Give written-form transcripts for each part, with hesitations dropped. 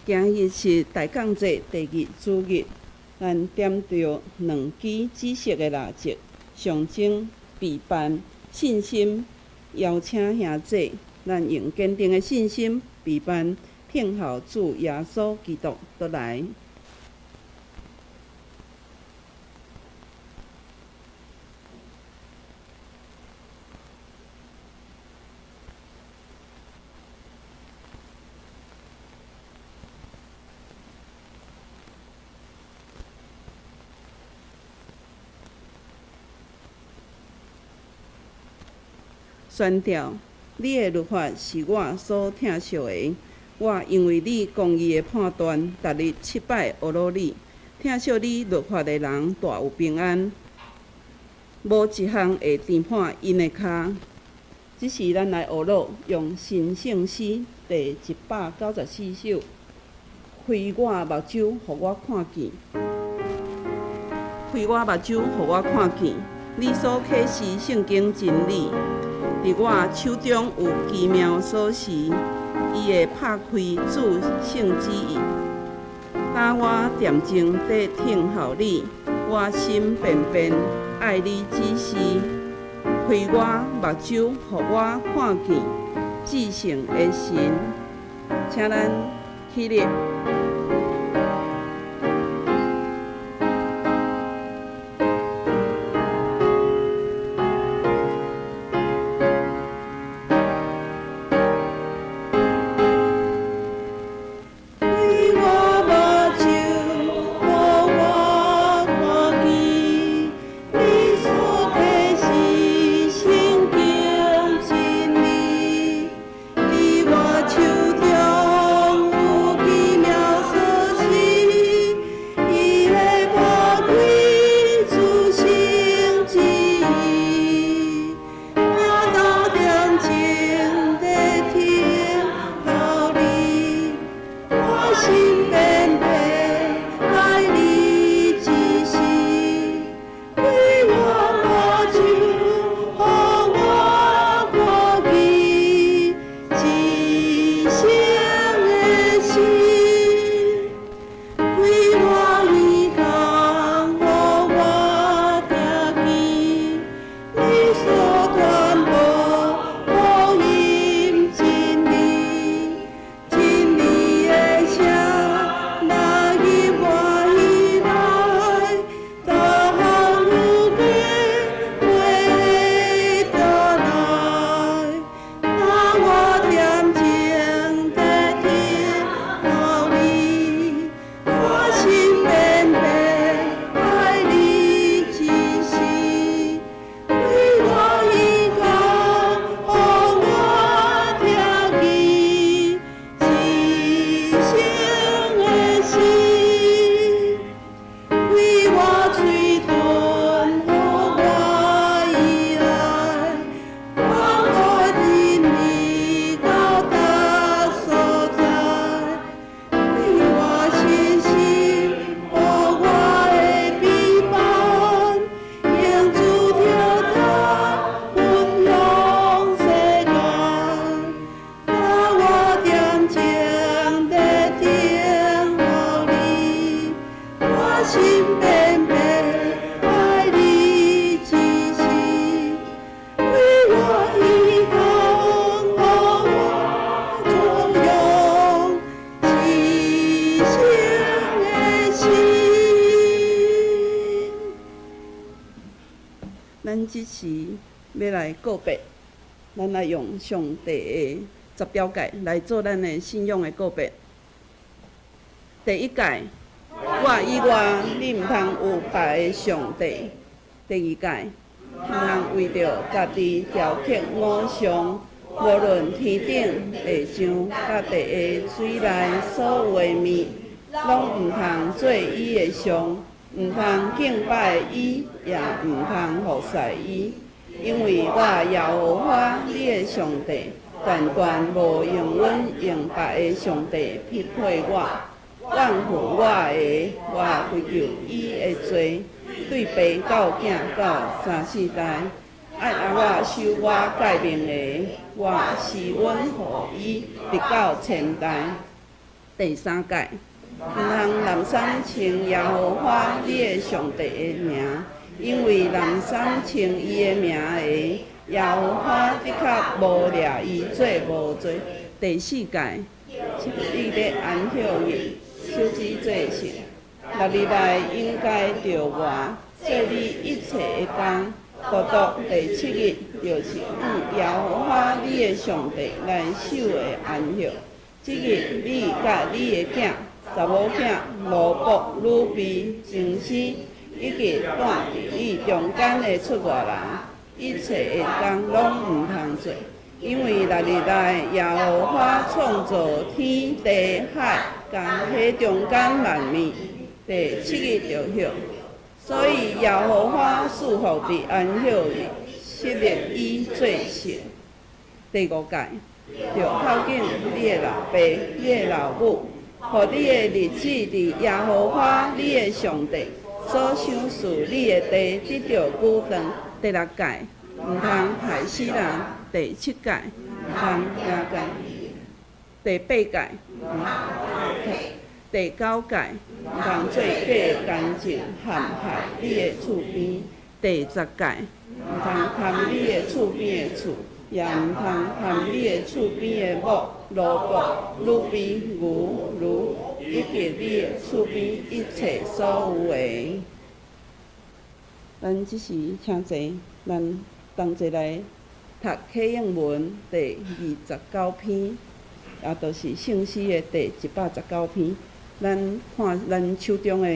今日是大降节第二主日，咱点著两支紫色的蜡烛，象征陪伴信心，邀请兄弟，咱用坚定的信心陪伴，听候主耶稣基督倒来。宣调，你的律法是我所疼惜的。我因为你公义的判断，逐日七摆学鲁你。疼惜你律法的人，大有平安，无一项会颠絆𪜶的跤。这时，咱来学鲁，用神圣诗第194首，开我目睭，予我看见。开我目睭，予我看见，你所启示圣经真理。伫我手中有奇妙锁匙，伊会拍开主圣旨意。当我恬静伫听候你，我心便便爱你指示。开我目睭，予我看见至圣的神。请咱起立。咱这时欲来告别，咱来用上帝的十条诫来做咱的信仰的告别。第一诫，我以外，你毋通有别的上帝。第二诫，毋通为著家己雕刻偶像，无论天顶、地上、佮地下水内所有的物，拢毋通做伊的像。毋通敬拜伊，也毋通服侍伊，因为我耶和华你的上帝，断断无用阮用别的上帝匹配我，怨恨我的，我追究伊的罪，对爸到囝到三四代。爱按我守我诫命的，我施恩予伊，直到千代。第三誡，毋通濫産稱耶和華你的上帝的名，因為濫産稱伊的名的，耶和華的確誣掠伊做無罪。第四誡，你欲安息日，守之做聖。六日內應該著活，做你一切的工。獨獨第七日，就是向耶和華你的上帝來守的安息。這日你佮你的囝、查某囝、奴僕、女婢、祭司，以及住佇你中間的出外人，一切的工攏毋通做。因為六日內耶和華創造天地海，佮彼中間萬物，第七日就歇。所以耶和華賜福佇安息日，設立伊做聖。第五誡，著孝敬你的老爸、你的老母，予你的日子佇耶和華你的上帝所賞賜你的地得著久長。第六誡，毋通害死人。第七誡，毋通強姦。第八誡，第九誡，毋通做假見證陷害你的厝邊。第十誡，毋通貪你的厝邊的厝，也毋通貪你的厝邊的某、奴僕、女婢、牛、驢，以及你的厝邊一切所有的。咱這時請坐，咱同齊來讀啟應文第29篇，也就是聖詩的第119篇。咱看咱手中的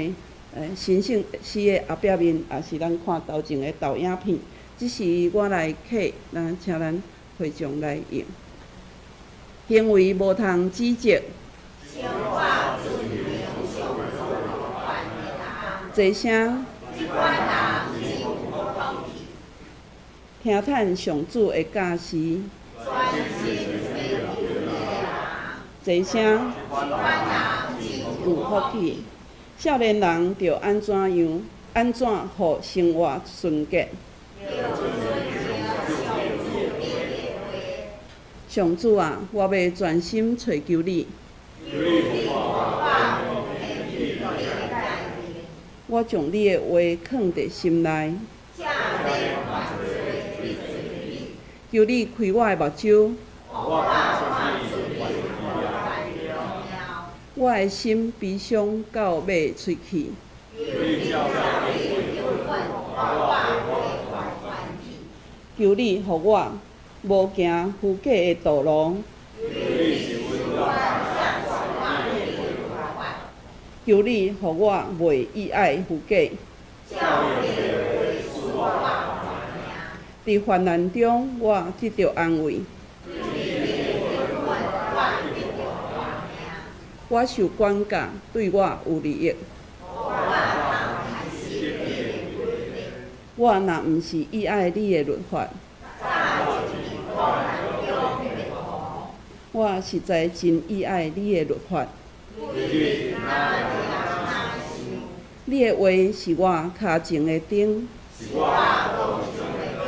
神聖詩的後壁面，也是咱看頭前的投影片。這時我來啟，咱請咱會眾來用。行為無通指責。生活遵行上主律法的人。濟聲。這款人真有福氣。聽趁上主的教示。專心追求伊的人。濟聲。這款人真有福氣。少年人著按怎樣？按怎予生活純潔？著遵行上主你的話。上主啊，我欲專心揣求你。求你予我明白你的誡命。我將你的話囥佇心內。才免犯罪得罪你。求你開我的目睭。予我看出你律法的榮耀。我的心悲傷到欲喙去。求你照你的應允，予我回還歡喜。求你予我無行虛假的道路。求你賜我聽從你的律法。求你予我袂喜愛虛假。照你的話賜我活命。佇患難中，我得著安慰。對你的應允，我得著活命。我受管教，對我有利益。予我通開始你的律例。我若毋是喜愛你的律法，早就佇苦難中滅亡。我實在真喜愛你的律法。規日若念若想。你的話是我跤前的燈。是我路上的光。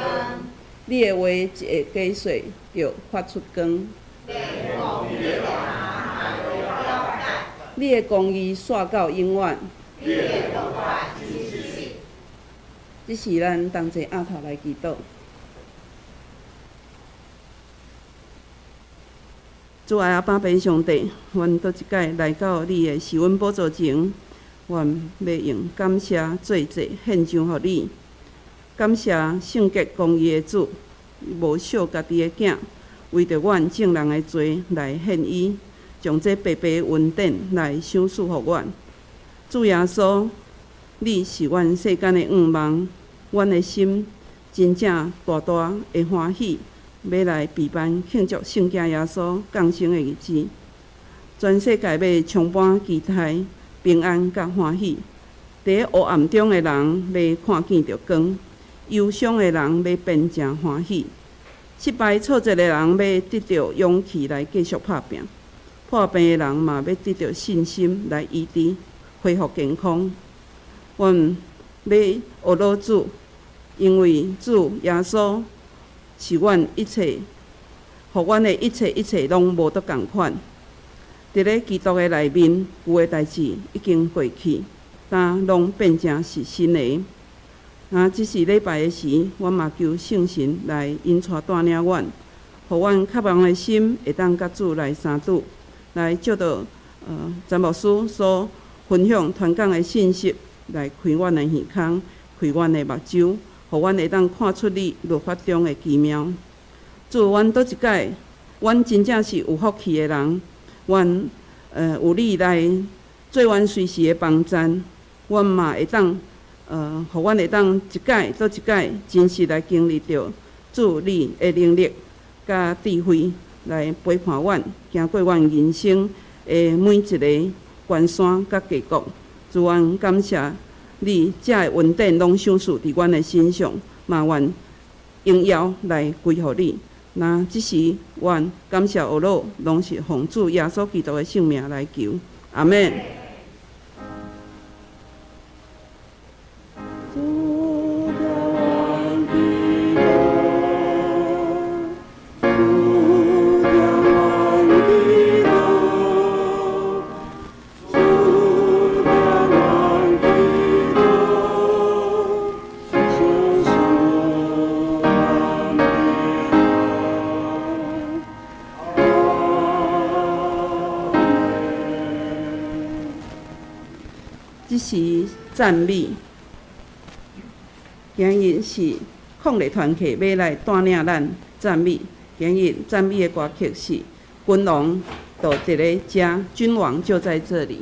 你的話一下解說，就發出光。連講你的人嘛會了解。你的公義紲到永遠。你的律法真實。這時咱同齊徛頭來祈禱。主愛阿爸父上帝，阮閣一擺來到你的施恩寶座前，阮欲用感謝做祭獻上予你。感謝聖潔公義的主，無惜家己的囝，為著阮眾人的罪來獻伊，將這白白的恩典來賞賜予阮。主耶穌，你是阮世間的向望，阮的心真正大大的歡喜，欲來備辦慶祝聖囝耶穌降生的日子。全世界欲充滿期待、平安佮歡喜。佇咧黑暗中的人欲看見著光，憂傷的人欲變成歡喜，失敗挫折的人欲得著勇氣來繼續拍拚，破病的人嘛欲得著信心來醫治，恢復健康。阮欲學老主，因為主耶穌是阮一切，予阮的一切一切攏無佗仝款。佇佇咧基督的內面，舊的代誌已經過去，今攏變成是新的。啊，這是禮拜的時，阮嘛求聖神來引帶帶領阮，予阮渴望的心會當佮主來相拄，來藉著詹牧師所分享傳講的信息，來開阮的耳孔，開阮的目睭，予阮會當看出你律法中的奇妙。主，阮倒一擺，阮真正是有福氣的人，阮有你來做阮隨時的幫贊，阮嘛會當予阮會當一擺閣一擺真實來經歷著主你的能力佮智慧，來陪伴阮，行過阮人生的每一个關山佮渓谷。主，阮感謝你，這个恩典攏賞賜佇阮的身上，嘛願榮耀來歸予你。那這時，阮感謝阿老，攏是奉主耶穌基督的聖名來求，阿們。主疼阮基督，主疼阮基督，主疼阮基督，就是阮基督。阿們。這是讚美。今日是抗力團契欲來帶領咱讚美。今日讚美的歌曲是《君王就佇咧遮》，君王就在這裡。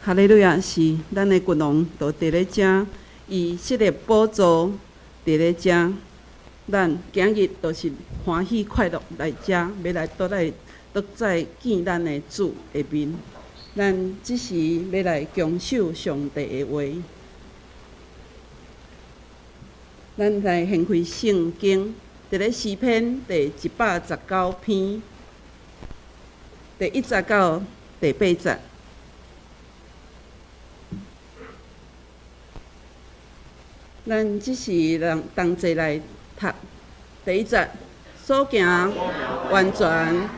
哈利路亞！是咱的君王，就佇咧遮，伊設立寶座佇咧遮。咱今日就是歡喜快樂來遮，欲來倒來倒再見咱的主的面。咱這時欲來恭守上帝的話。咱來掀開聖經，佇咧詩篇第119篇第1節到第8節。咱這時人同齊來讀第1節，所行完全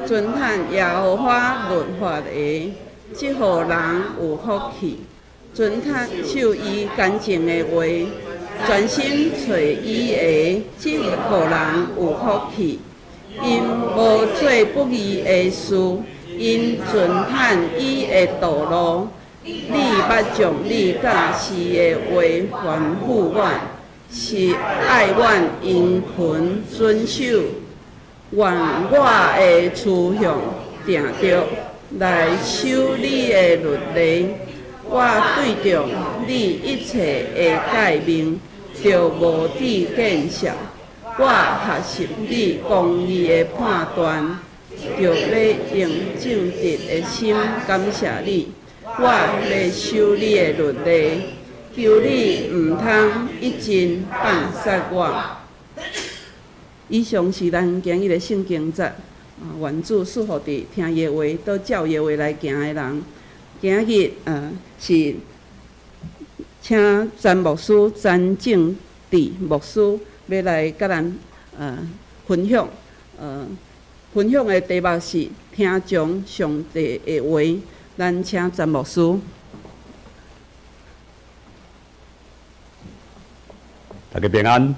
遵行耶和華律法的，這予人有福氣；遵守伊乾淨的話，專心揣伊的，這予人有福氣。𪜶無做不義的事，𪜶遵行伊的道路。你捌將你教示的話吩咐阮，是愛阮殷勤遵守。願我的趨向定著，來守你的律例。我對著你一切的誡命，就無致見笑。我學習你公義的判斷，就欲用正直的心感謝你。我欲守你的律例，求你毋通一陣放殺我。以上是咱今日的聖經節，願主賜福佇聽伊的話，倒照伊的話來行的人。今日是請詹牧師詹正治牧師欲來佮咱分享，分享的題目是聽從上帝的話。咱請詹牧師。大家平安。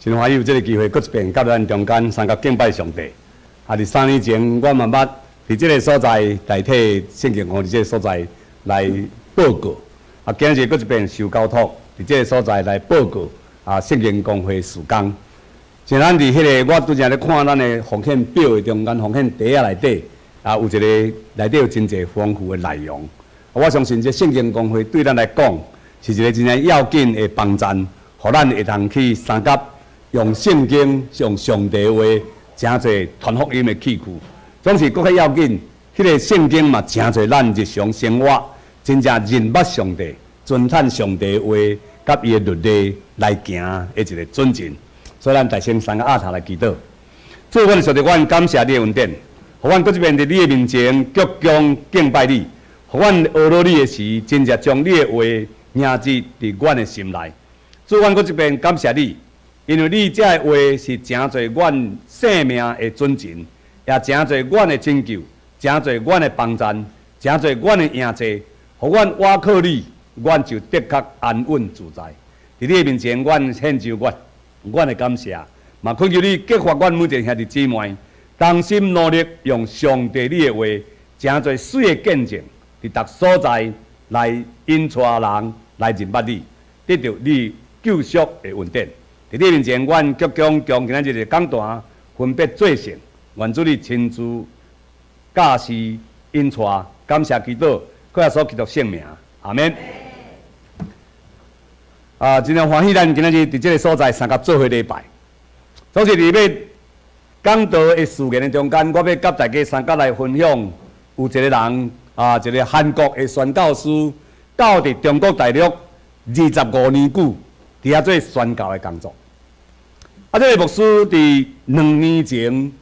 真歡喜有這个機會，閣一遍佮咱中間相佮敬拜上帝。啊，佇3年前，我嘛捌佇這个所在代替聖經公會佇這个所在來報告。啊，今日閣一遍受交託，佇這个所在來報告啊，聖經公會事工。像咱佇彼个，我拄才咧看咱的奉獻表的中間，奉獻袋仔內底啊，有一個內底有真濟豐富的內容。我相信這聖經公會對咱來講是一個真正要緊的幫贊，予咱會當去相佮用聖經、用上帝話，誠濟傳福音的器具。總是閣較要緊，彼個聖經嘛，誠濟咱日常生活真正認捌上帝、遵行上帝話，佮伊的律例來行的一個準繩。所以咱大聲三个阿頭來祈禱。主，阮的上帝，阮感謝你的恩典，予阮閣一遍佇你的面前鞠躬敬拜你，予阮學落你的時，真正將你的話銘植佇阮的心內。主，阮閣一遍感謝你，因為你這个話是成做阮生命的準繩，也成做阮的拯救，成做阮的幫贊，成做阮的營濟，予阮倚靠你，阮就的確安穩自在。佇你的面前，阮獻上阮的感謝，嘛懇求你激發阮每一个兄弟姊妹，同心努力，用上帝你的話，成做媠的見證，佇逐所在來引帶人來認捌你，得著你救贖的恩典。佇你面前，阮鞠躬將今仔日的講壇分別做聖，願主你親自教示引帶，感謝祈禱，靠耶穌基督聖名，阿們。啊，真正歡喜咱今仔日佇這个所在相佮做伙禮拜。總是佇欲講道的事言的中間，我欲佮大家相佮來分享，有一个人啊，一个韓國的宣教師，到佇中國大陸25年久，佇遐做宣教的工作。啊，這个牧師佇2年前，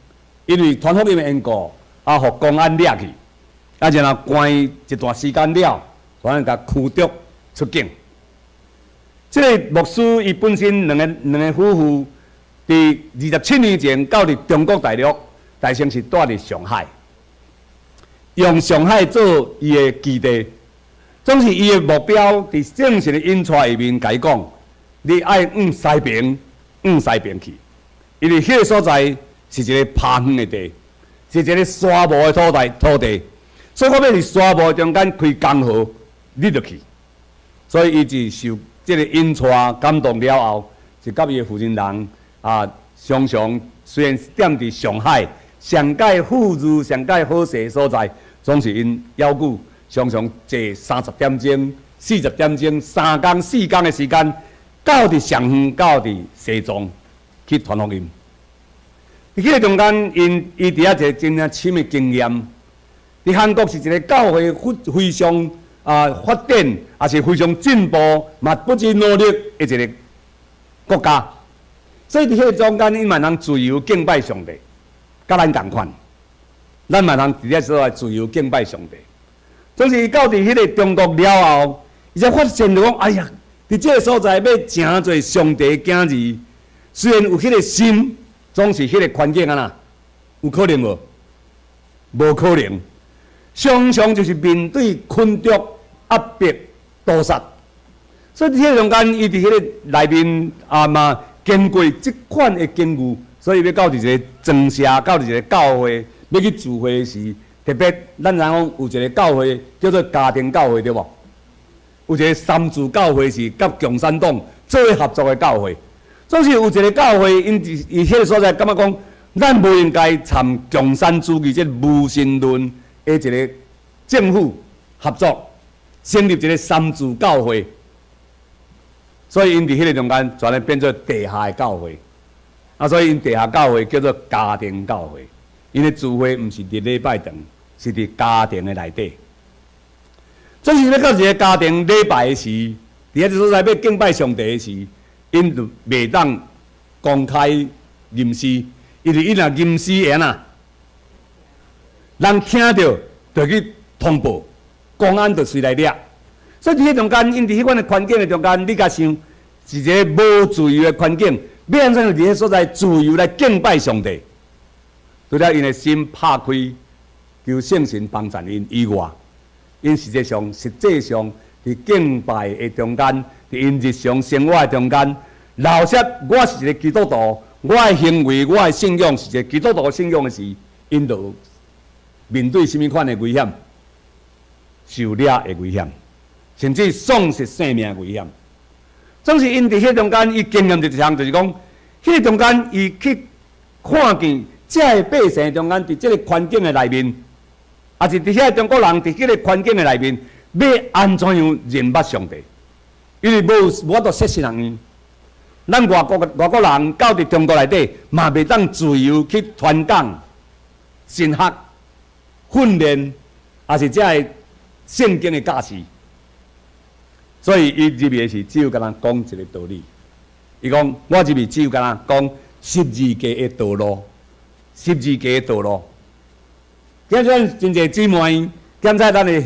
因為傳福音的緣故，啊，予公安掠去，啊，然後關一段時間了，反正共驅逐出境。這个牧師伊本身兩個夫婦，佇27年前到佇中國大陸，大先是蹛佇上海，用上海做伊的基地。總是伊的目標，佇聖神的引帶下面，共伊講：你愛往西爿，往西爿去，因為彼个所在是一个拍遠的地，是一个沙漠的土地。所以我欲佇沙漠中間開江河，你就去。所以伊就受這个引帶感動了後，就佮伊的婦人人啊，常常雖然踮佇上海上蓋富裕、上蓋好勢的所在，總是𪜶猶久常常坐30點鐘、40點鐘、3工、4工的時間，到佇上遠，到佇西藏去傳福音。佇彼個中間，𪜶伊佇遐一個真正深的經驗。佇韓國是一個教會非非常啊發展，也是非常進步，嘛不辭努力的一個國家。所以佇彼個中間，𪜶嘛通自由敬拜上帝，佮咱仝款。咱嘛通佇遐所在自由敬拜上帝。總是伊到佇彼個中國了後，伊才發現就講：哎呀，佇這個所在欲成做上帝的囝兒，雖然有彼個心，總是彼個環境按怎？有可能無？無可能。常常就是面對困局、壓迫、屠殺。所以佇彼個中間，伊佇彼個內面啊嘛經過這款的境遇，所以欲到佇一個莊社，到佇一個教會，欲去聚會時，特別咱知影講有一個教會叫做家庭教會，對無？有一個三自教會是佮共產黨做伙合作的教會。總是有一個教會，𪜶佇伊彼個所在感覺講，咱無應該參共產主義這無神論的一個政府合作，成立一個三自教會。所以𪜶佇彼個中間，全咧變做地下的教會。啊，所以𪜶地下教會叫做家庭教會。𪜶的聚會毋是佇禮拜堂，是佇家庭的內底。總是欲到一個家庭禮拜的時，佇彼個所在欲敬拜上帝的時，𪜶就袂當公開吟詩，因為𪜶若吟詩會按怎？人聽著就去通報，公安就隨來掠。所以佇彼中間，𪜶佇彼款的環境的中間，你共想是一個無自由的環境，欲按怎佇彼所在自由來敬拜上帝？除了𪜶的心拍開，求聖神幫助𪜶以外，𪜶實際上佇敬拜的中間，佇𪜶日常生活的中間，老實我是一個基督徒，我的行為、我的信仰是一個基督徒信仰的時，𪜶就面對啥物款的危險？受掠的危險，甚至喪失性命的危險。總是𪜶佇彼中間，伊經驗一項，就是講，彼個中間伊去看見這个百姓中間，佇這個環境的內面，抑是佇遐中國人佇彼個環境的內面，欲按怎樣認捌上帝？因為無法度設神學院。咱外國人到佇中國內底，嘛袂當自由去傳講、神學、訓練，抑是這个聖經的教示。所以伊入去的時，只有敢若講一個道理。伊講：我入去只有敢若講十字架的道路，十字架的道路。今日真濟姊妹，檢查咱的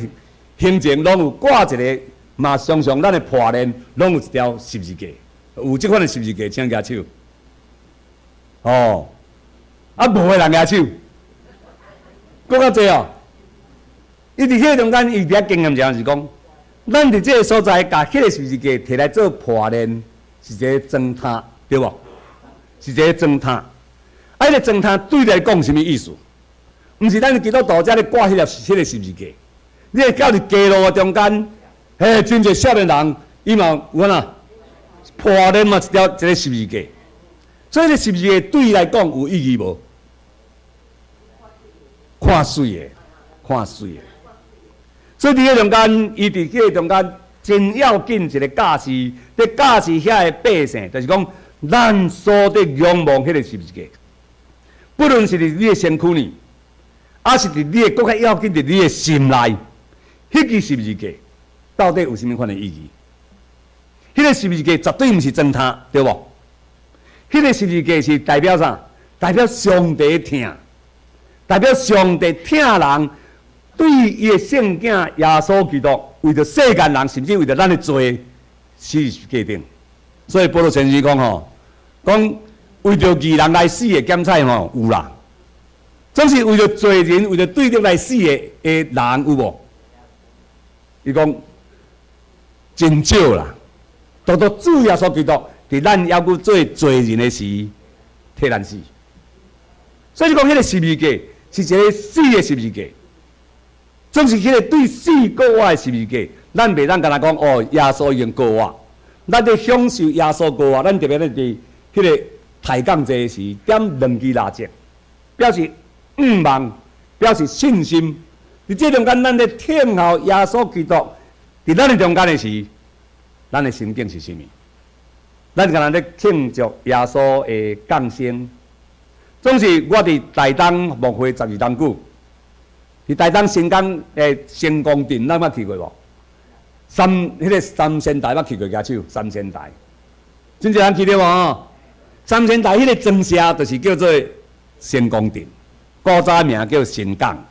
胸前攏有掛一個，嘛常常咱的破鏈攏有一條十字架，有這款的十字架，請舉手。哦，啊無的人舉手，閣較濟哦。伊佇彼個中間，伊佇遐經驗就是講，咱佇這个所在，共彼個十字架提來做破鏈，是一個裝塔，對無？是一個裝塔。啊，彼個裝塔對你來講啥物意思？毋是咱基督徒才咧掛彼個十字架。你會到佇街路的中間，嘿，真濟少年人，伊嘛有按怎破鏈嘛一條一个十字架。所以彼個十字架對伊來講有意義無？看媠的，看媠的。所以佇彼中間，伊佇彼個中間真要緊一个教示，佇教示遐个百姓，就是講咱所佇仰望彼个十字架，不論是佇你的身軀裡，抑是佇你的閣較要緊佇你的心內，彼支十字架到底有啥物款的意義？彼個十字架絕對毋是裝塔，對無？彼個十字架是代表啥？代表上帝疼，代表上帝疼人。對伊的聖囝耶穌基督，為著世間人，甚至為著咱的罪，死佇十字架頂。所以保羅先生講吼，講為著義人來死的檢採吼有啦，總是為著罪人，為著對立來死的人有無？伊講真少啦，獨獨主耶穌基督，佇咱猶閣做罪人的時，替咱死。所以講，彼個十字架是一个死的十字架。總是彼个對死過活的十字架，咱袂當敢若講哦，耶穌已經過活。咱佇享受耶穌過活，咱特別咧佇彼个抬槓祭時點兩支蠟燭，表示向望，表示信心。佇這中間，咱咧聽候耶穌基督佇咱的中間的時，咱的心境是啥物？咱敢若咧慶祝耶穌的降生。總是我佇台東牧會12冬久，佇台東新港的成功鎮，咱捌去過無？三彼個三仙台捌去過舉手，三仙台，真濟人去著無？三仙台彼個莊社就是叫做成功鎮，古早名叫新港。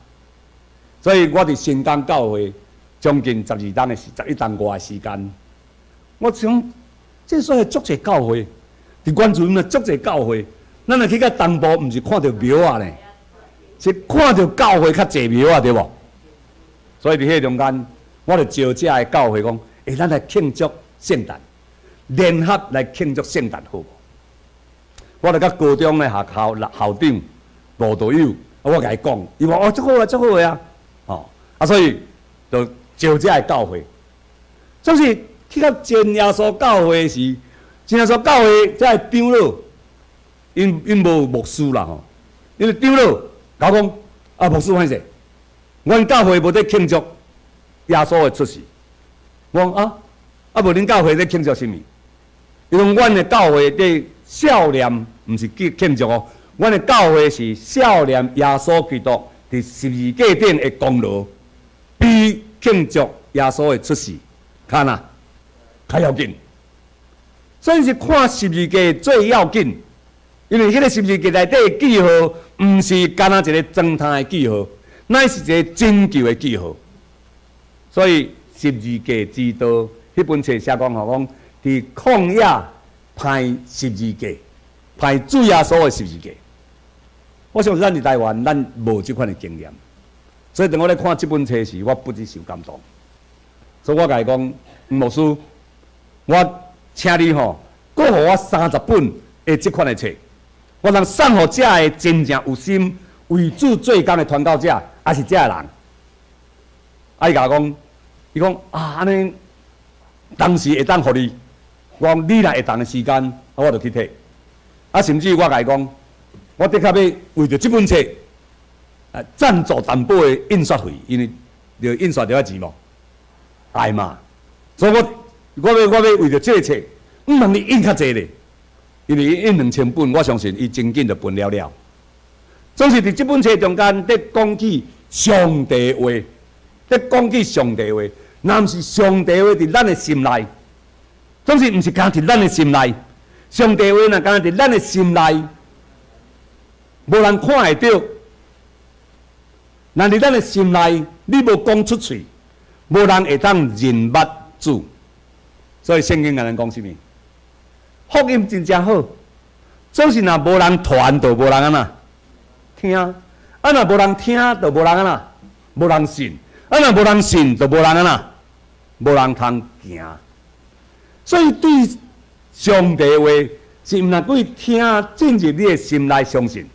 所以我佇新港教會將近12冬的時，11冬外的時間，我想這算是足濟教會，佇原住民嘛足濟教會，咱若去到東部，毋是看著廟仔呢，是看著教會較濟廟仔對無？所以佇彼個中間，我就招遮的教會講，欸，咱來慶祝聖誕，聯合來慶祝聖誕好無？我就佮高中的學校校長吳道友，我共伊講，伊話哦，足好啊，足好的啊。哦，啊，所以就招遮的教會，總是去到真耶穌教會時，真耶穌教會遮的長老，𪜶𪜶無牧師啦吼，𪜶的長老共我講，啊，牧師歹勢，阮教會無佇慶祝耶穌的出世。我講啊，啊無恁教會咧慶祝啥物？伊講阮的教會佇少年，毋是去慶祝哦，阮的教會是少年耶穌基督佇十字架頂的功勞，比慶祝耶穌的出世較哪較要緊。所以是看十字架最要緊，因為彼個十字架內底的記號，毋是干焦一个裝攤的記號，乃是一个拯救的記號。所以十字架之道，彼本冊寫講吼，講佇曠野攀十字架，攀主耶穌的十字架。我想咱佇台灣，咱無這款的經驗，所以當我咧看這本冊時，我不止受感動。所以我共伊講，吳牧師，我請你吼，閣予我30本的這款的冊，我通送予遮的真正有心為主做工的傳教者，抑是遮的人。啊，伊共我講，伊講啊，按呢當時會當予你，我講你若會當的時間，我就去提。啊，甚至我共伊講，我的確欲為著這本冊，啊，贊助淡薄的印刷費，因為著印刷著愛錢無，愛嘛。所以我我欲為著這个冊，毋通你印較濟咧，因為伊印2000本，我相信伊真緊就分了了。總是佇這本冊中間，佇講起上帝話，佇講起上帝話，若毋是上帝話佇咱的心內，總是毋是干佇咱的心內，上帝話若干佇咱的心內，無人看會著，若佇咱的心內，你無講出喙，無人會當認捌主。所以聖經共咱講啥物？福音真正好，總是若無人傳，就無人按怎聽；啊，若無人聽，就無人按怎，無人信；啊，若無人信，就無人按怎，無人通行。所以對上帝話是毋但對聽進入你的心內相信。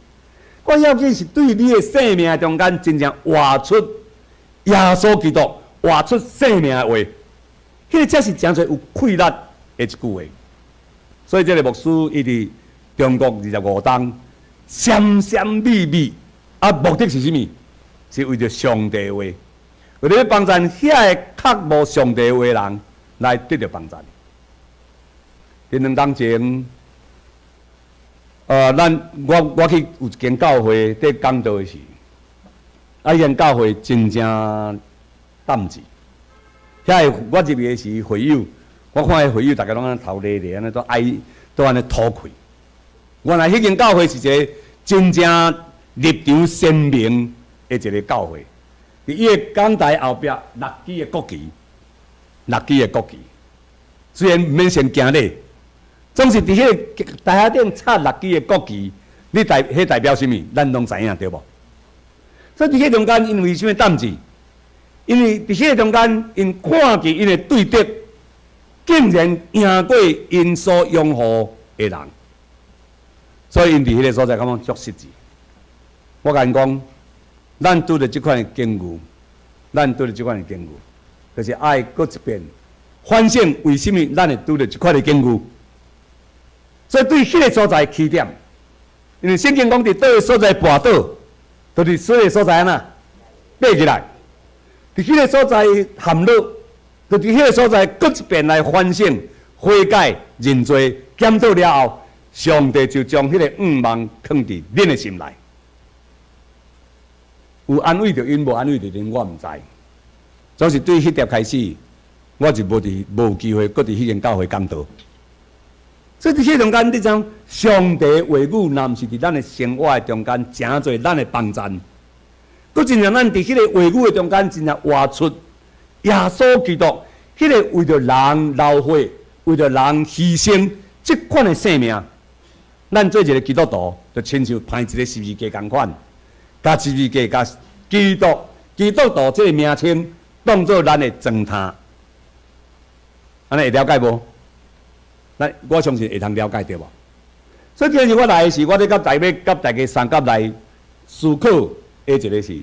我要緊是對你的生命中間真正活出耶穌基督，活出生命的話，彼個才是誠濟有氣力的一句話。所以這个牧師伊佇中國25冬，閃閃秘密，啊，目的是啥物？是為著上帝話，為著欲幫贊遐个較無上帝話的人來得著幫贊。佇2冬前，咱我我去有一間教會佇講道的時，啊，彼間教會真正淡靜。遐个我入去的時，會友，我看彼會友逐家攏按呢頭咧咧，按呢都哀，都按呢吐氣。原來彼間教會是一個真正立場鮮明的一个教會。佇伊的講台後壁六支的國旗，六支的國旗，雖然毋免先行禮。總是佇彼个台仔頂插六支的國旗，你代彼代表啥物？咱攏知影對無？所以佇彼中間，𪜶為啥物淡靜？因為佇彼个中間，𪜶看見𪜶的對敵竟然贏過𪜶所擁護的人，所以𪜶佇彼个所在感覺足失志。我共𪜶講，咱拄著這款的境遇，咱拄著這款的境遇，就是愛閣一遍反省，為啥物咱會拄著這款的境遇？所以對彼个所在起點，因為聖經講佇佗个所在跋倒，就佇彼个所在按怎爬起來。佇彼个所在陷落，就佇彼个所在閣一遍來反省、悔改、認罪、檢討了後，上帝就將彼個願望囥佇恁的心內。有安慰著𪜶，無安慰著𪜶，我毋知。總是對彼粒開始，我就無佇無有機會閣佇彼間教會講道。所以佇彼中間，你知影上帝話語，若毋是佇咱的生活的中間，成做咱的幫贊。閣真正咱佇彼個話語的中間，真正活出耶穌基督彼個為著人流血、為著人犧牲這款的生命。咱做一個基督徒，就親像攀一個十字架仝款，共十字架、共基督、基督徒這個名稱當做咱的床榻，按呢會了解無？咱我相信會通了解對無？所以今日我來的時，我咧佮大家佮大家相佮來思考的一個是，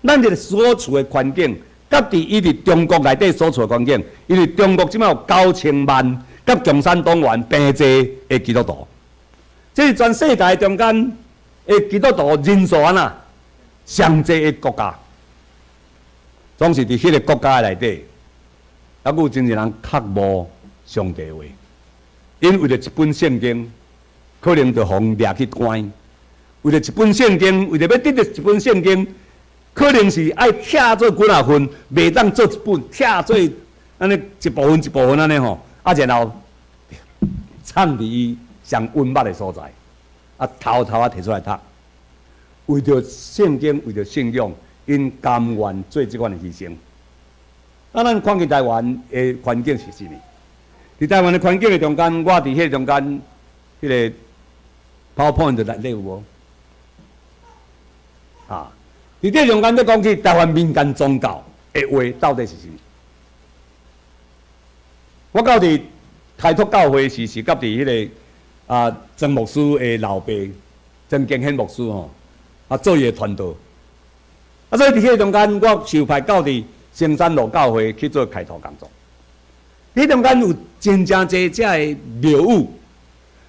咱這個所處的環境，佮佇伊佇中國內底所處的環境，因為中國這擺有9000萬佮共產黨員平濟的基督徒，這是全世界中間的基督徒人數按怎上濟的國家，總是佇彼个國家內底，猶閣有真濟人渴慕上帝話，𪜶為著一本聖經，可能就予人掠去關；為著一本聖經，為著欲得著一本聖經，可能是愛拆做幾若份，袂當做一本，拆做按呢一部分一部分按呢吼，啊然後藏佇伊上隱密的所在，啊偷偷仔提出來讀。為著聖經，為著信仰，𪜶甘願做這款的犧牲。啊，咱看見台灣的環境是啥物？佇台灣的環境的中間，我佇彼個中間，彼個 PowerPoint 內底有無？啊，佇這中間咧講起台灣民間宗教的話，到底是啥物？我到佇開拓教會時，是佮佇彼個啊曾牧師的老爸曾經顯牧師吼，啊做伊的傳道。啊，所以佇彼個中間，我受派到佇松山路教會去做開拓工作。彼中間有真正濟遮的廟宇，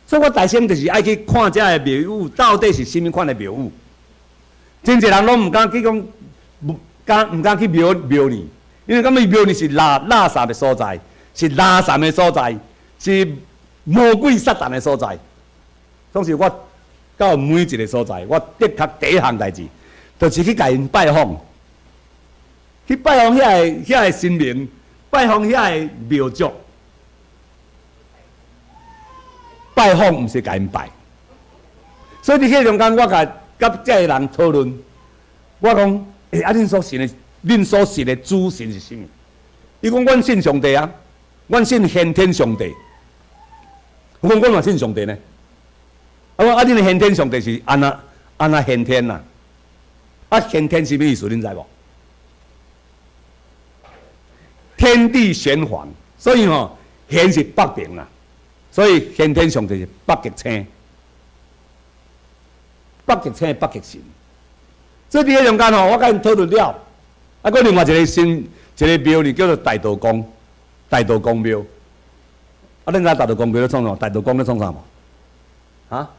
所以我大先就是愛去看遮的廟宇到底是啥物款的廟宇。真濟人攏毋敢去講，毋敢毋敢去廟廟裡，因為感覺廟裡是垃垃圾的所在，是垃圾的所在，是魔鬼撒旦的所在。總是我到每一個所在，我的確第一項代誌，就是去共𪜶拜訪，去拜訪遐个遐个神明，拜訪遐个廟祝。拜訪毋是共𪜶拜，所以佇彼個中間，我共佮遮个人討論，我講，欸，啊，恁所信的，恁所信的主神是啥物？伊講，阮信上帝啊，阮信先天上帝。我講，阮嘛信上帝呢。啊，我啊，恁的先天上帝是按怎按怎先天啊？啊，先天是啥物意思？恁知無？天地玄黃，所以吼，玄是北邊啦，所以先天上帝是北極星。北極星，北極神。所以佇彼中間吼，我佮𪜶討論了，啊，閣另外一個新一個廟呢，叫做大道公，大道公廟。啊，恁知大道公廟咧創啥？大道公咧創啥無？啊？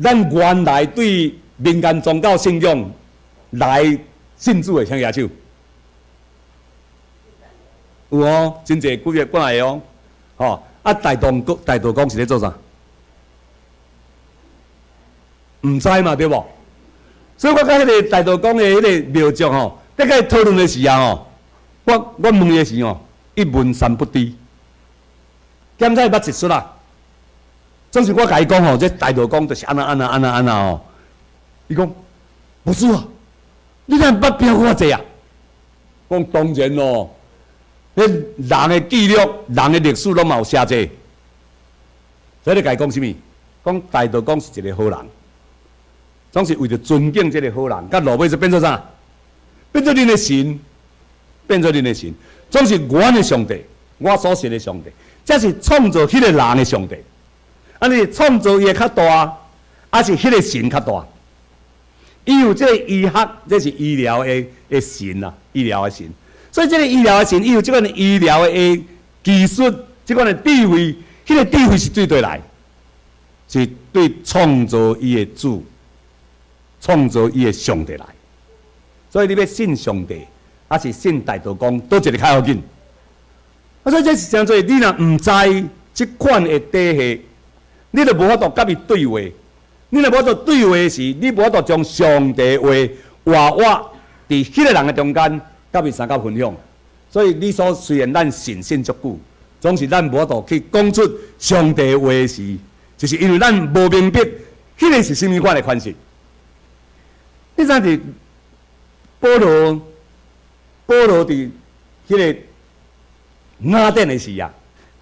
咱原來對民間宗教信仰來信主的，請舉手。有哦，真濟幾個過來哦，吼！啊，大道公，大道公是咧做啥？毋知嘛，對無？所以我佮彼個大道公的彼個廟祝吼，咧共伊討論的時候吼，我我問伊的時吼，一問三不知。檢查捌一出啊，總是我共伊講吼，這大道公就是按怎按怎按怎按怎吼。伊講，牧師啊，你哪捌比我濟啊？講當然咯，彼人的記錄、人的歷史攏嘛有寫這。所以你共伊講啥物？講大道公是一個好人。總是為著尊敬這個好人，到落尾就變做啥？變做恁的神，變做恁的神。總是阮的上帝，我所信的上帝，這是創造彼個人的上帝。按呢創造伊的較大，抑是彼個神較大？伊有這個醫學，這是醫療的的神啊，醫療的神。所以這個醫療的神，伊有這款的醫療的技術，這款的智慧，彼個智慧是對佗來？是對創造伊的主。創造伊的上帝來，所以你欲信上帝，抑是信大道公，佗一个較要緊？啊，所以這是誠濟，你若毋知這款的體系，你就無法度佮伊對話。你若無法度對話時，你無法度將上帝話活活佇彼个人的中間，佮伊相佮分享。所以你所雖然咱信信足久，總是咱無法度去講出上帝話時，就是因為咱無明白彼个是啥物款的款式。你知伫保羅，保羅佇彼个雅典的時啊，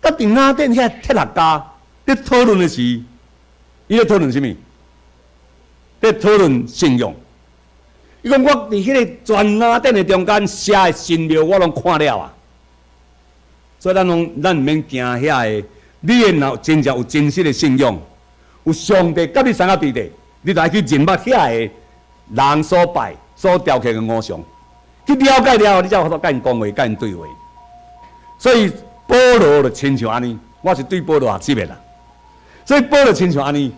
佮佇雅典遐哲學家佇討論的時，伊咧討論啥物？佇討論信仰。伊講我佇彼个全雅典的中間寫的神廟，我攏看了啊。所以咱攏咱毋免驚遐个，你若真正有真實的信仰，有上帝佮你相佮佇咧，你就愛去認捌遐个人所拜、所雕刻的偶像，去了解了後，你才有法度佮𪜶講話、佮𪜶對話。所以保羅就親像按呢，我是對保羅學習的啦。所以保羅親像按呢，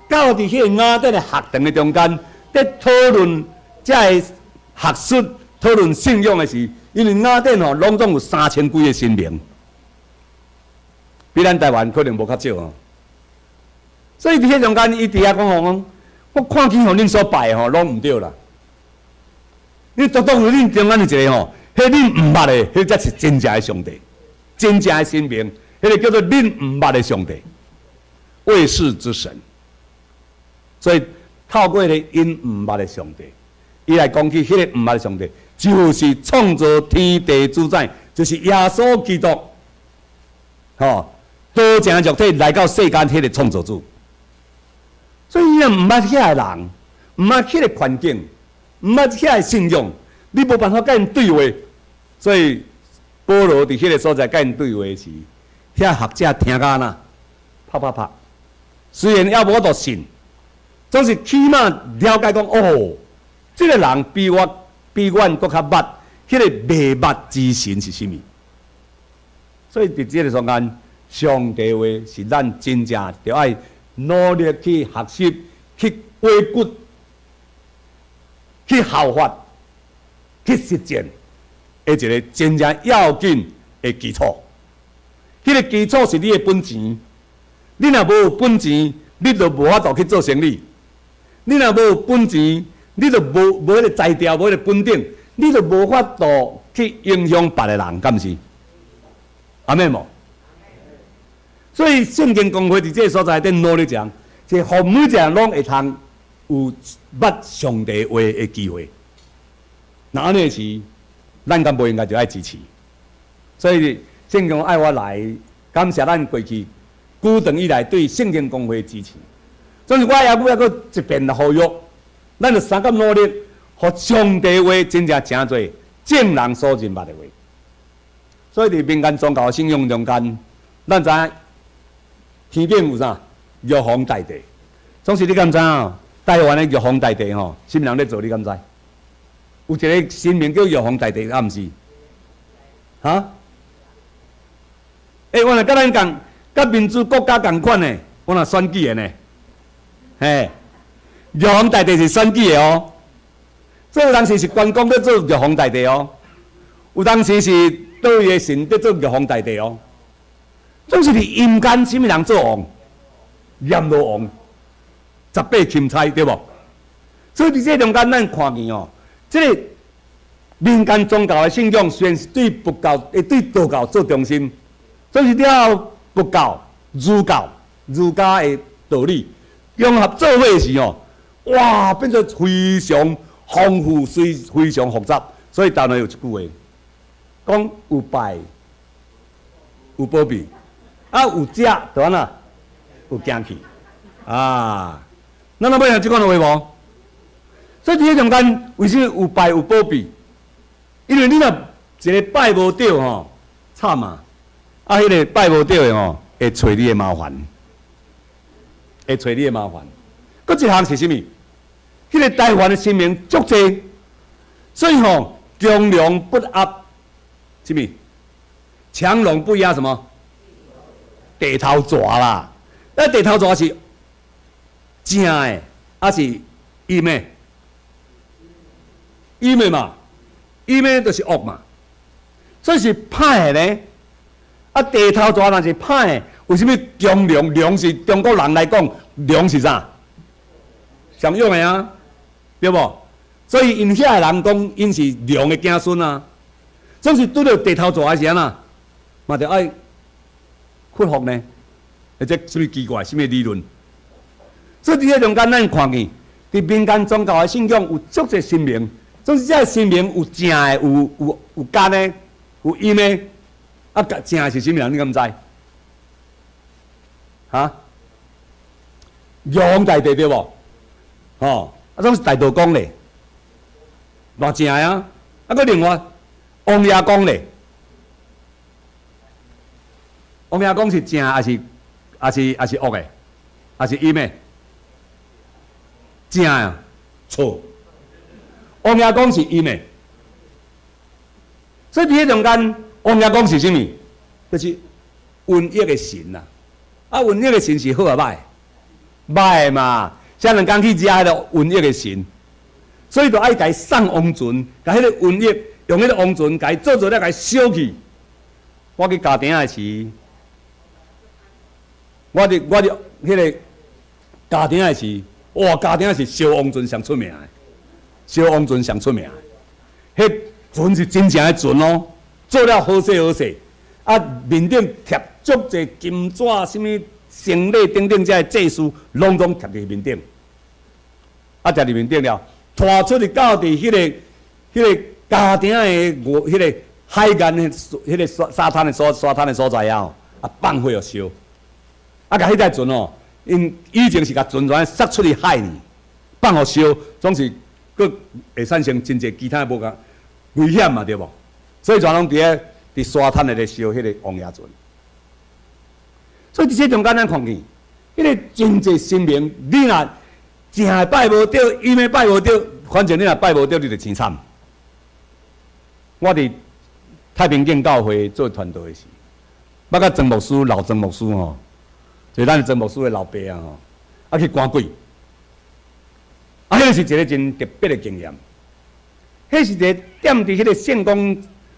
到佇彼个雅典的學堂的中間，佇討論這个學術、討論信仰的時，因為雅典吼攏總有3000幾个神明，比咱台灣可能無較少哦。所以佇彼中間，伊佇遐講吼講，我看見吼恁所拜的吼攏毋對啦。你獨獨有恁中間有一个吼，彼恁毋捌的，彼才是真正的上帝，真正的神明，彼个叫做恁毋捌的上帝，未識之神。所以透過彼個𪜶毋捌的上帝，伊來講起彼个毋捌的上帝，就是創造天地主宰，就是耶穌基督，吼，道成肉體來到世間彼个創造主。所以你若毋捌遐个人，毋捌彼個環境，毋捌遐个信仰，你無辦法佮𪜶對話。所以保羅佇彼个所在佮𪜶對話時，遐學者聽甲按怎，啪啪啪。雖然猶無法度信，總是起碼了解講，哦，這个人比我比阮閣較捌，彼个未捌之神是啥物？所以佇這个中間，上帝話是咱真正著愛努力去學習、去挖掘、去效法、去實踐的一个真正要緊的基礎。彼个基礎是你的本錢，你若無有本錢，你就無法度去做生意。你若無有本錢，你就無無彼个才調，無彼個本領，你就無法度去影響別个人，敢毋是？阿們無？所以聖經公會佇這个所在佇努力講，是予每一個人攏會通有捌上帝話的機會。若按呢時，咱敢無應該就愛支持？所以聖經愛我來感謝咱過去久長以來對聖經公會的支持。總是我猶閣猶閣一遍來呼籲，咱就相佮努力，予上帝話真正成做眾人所認捌的話。所以佇民間宗教信仰中間，咱知影天頂有啥玉皇大帝。總是你敢知影？台灣的玉皇大帝吼，啥物人咧做？你敢知？有一个神明叫玉皇大帝，啊毋是？哈？欸，我若佮咱仝，佮民主國家仝款的，我若選舉的呢？嘿，玉皇大帝是選舉的哦。所以有當時是關公咧做玉皇大帝哦，有當時是佗位的神咧做玉皇大帝哦。總是佇陰間，啥物人做王？閻羅王，十八欽差對無？所以佇這中間，咱看見哦，這个民間宗教的信仰雖然是對佛教、會對道教做中心，總是了後佛教、儒教、儒家的道理融合做伙時哦，哇，變做非常豐富、非非常複雜。所以台灣有一句話，講有拜有保庇，啊有食就按怎有驚去啊！咱若欲聽這款的話無？所以佇彼中間，為啥物有拜有保庇？因為你若一個拜無著吼，慘啊！啊，彼个拜無著的吼，會揣你的麻煩，會揣你的麻煩。閣一項是啥物？彼个台灣的神明足濟，所以吼，強龍不壓，啥物？強龍不壓什麼？地頭蛇啦！那地頭蛇是正的，抑是陰的？陰的嘛。陰的就是惡嘛，所以是歹的呢。啊，地頭蛇若是歹的，為啥物強龍？龍是中國人來講，龍是啥？上勇的啊，對無？所以𪜶遐的人講，𪜶是龍的子孫啊。總是拄著地頭蛇的時陣啊，嘛著愛屈服呢。這啥物奇怪？啥物理論？所以佇這中間，咱看見佇民間宗教的信仰有足濟神明，總是這个神明有正的，有奸的，有陰的。啊，正的是啥物人？你敢知？哈？玉皇大帝對無？吼，啊，總是大道公咧，偌正的啊！啊，閣另外王爺公咧，王爺公是正抑是惡的，抑是陰的？正啊，錯。王爺公是陰的，所以佇彼中間，王爺公是啥物？就是瘟疫的神啊！啊，瘟疫的神是好抑歹？歹嘛！啥人敢去惹彼个瘟疫的神？所以就愛共伊送王船，共彼个瘟疫用彼个王船共伊做做了，共伊燒去。我去嘉定的時，我佇彼个嘉定的時，哇！嘉定是燒王船上出名的，燒王船上出名的。彼船是真正的船哦，做了好勢好勢，啊，面頂貼足濟金紙、啥物行李等等這个祭司，攏總貼佇面頂。啊，貼佇面頂了，拖出去到佇彼个嘉定的外彼个海岸的彼个沙灘的所在啊，啊，放火予燒。啊，共彼台船哦，𪜶以前是共船船殺出去海呢，放予燒，總是閣會產生真濟其他無仝危險嘛，對無？所以全攏佇咧佇沙灘內咧燒彼個王爺船。所以佇這中間咱看見，彼个真濟神明，你若正的拜無著，陰的拜無著，反正你若拜無著，你就真慘。我佇太平徑教會做傳道的時，捌佮曾牧師老曾牧師吼，就是咱曾牧師的老爸啊吼，啊去趕鬼，啊，彼个是一个真特別的經驗。彼是一个踮佇彼个聖光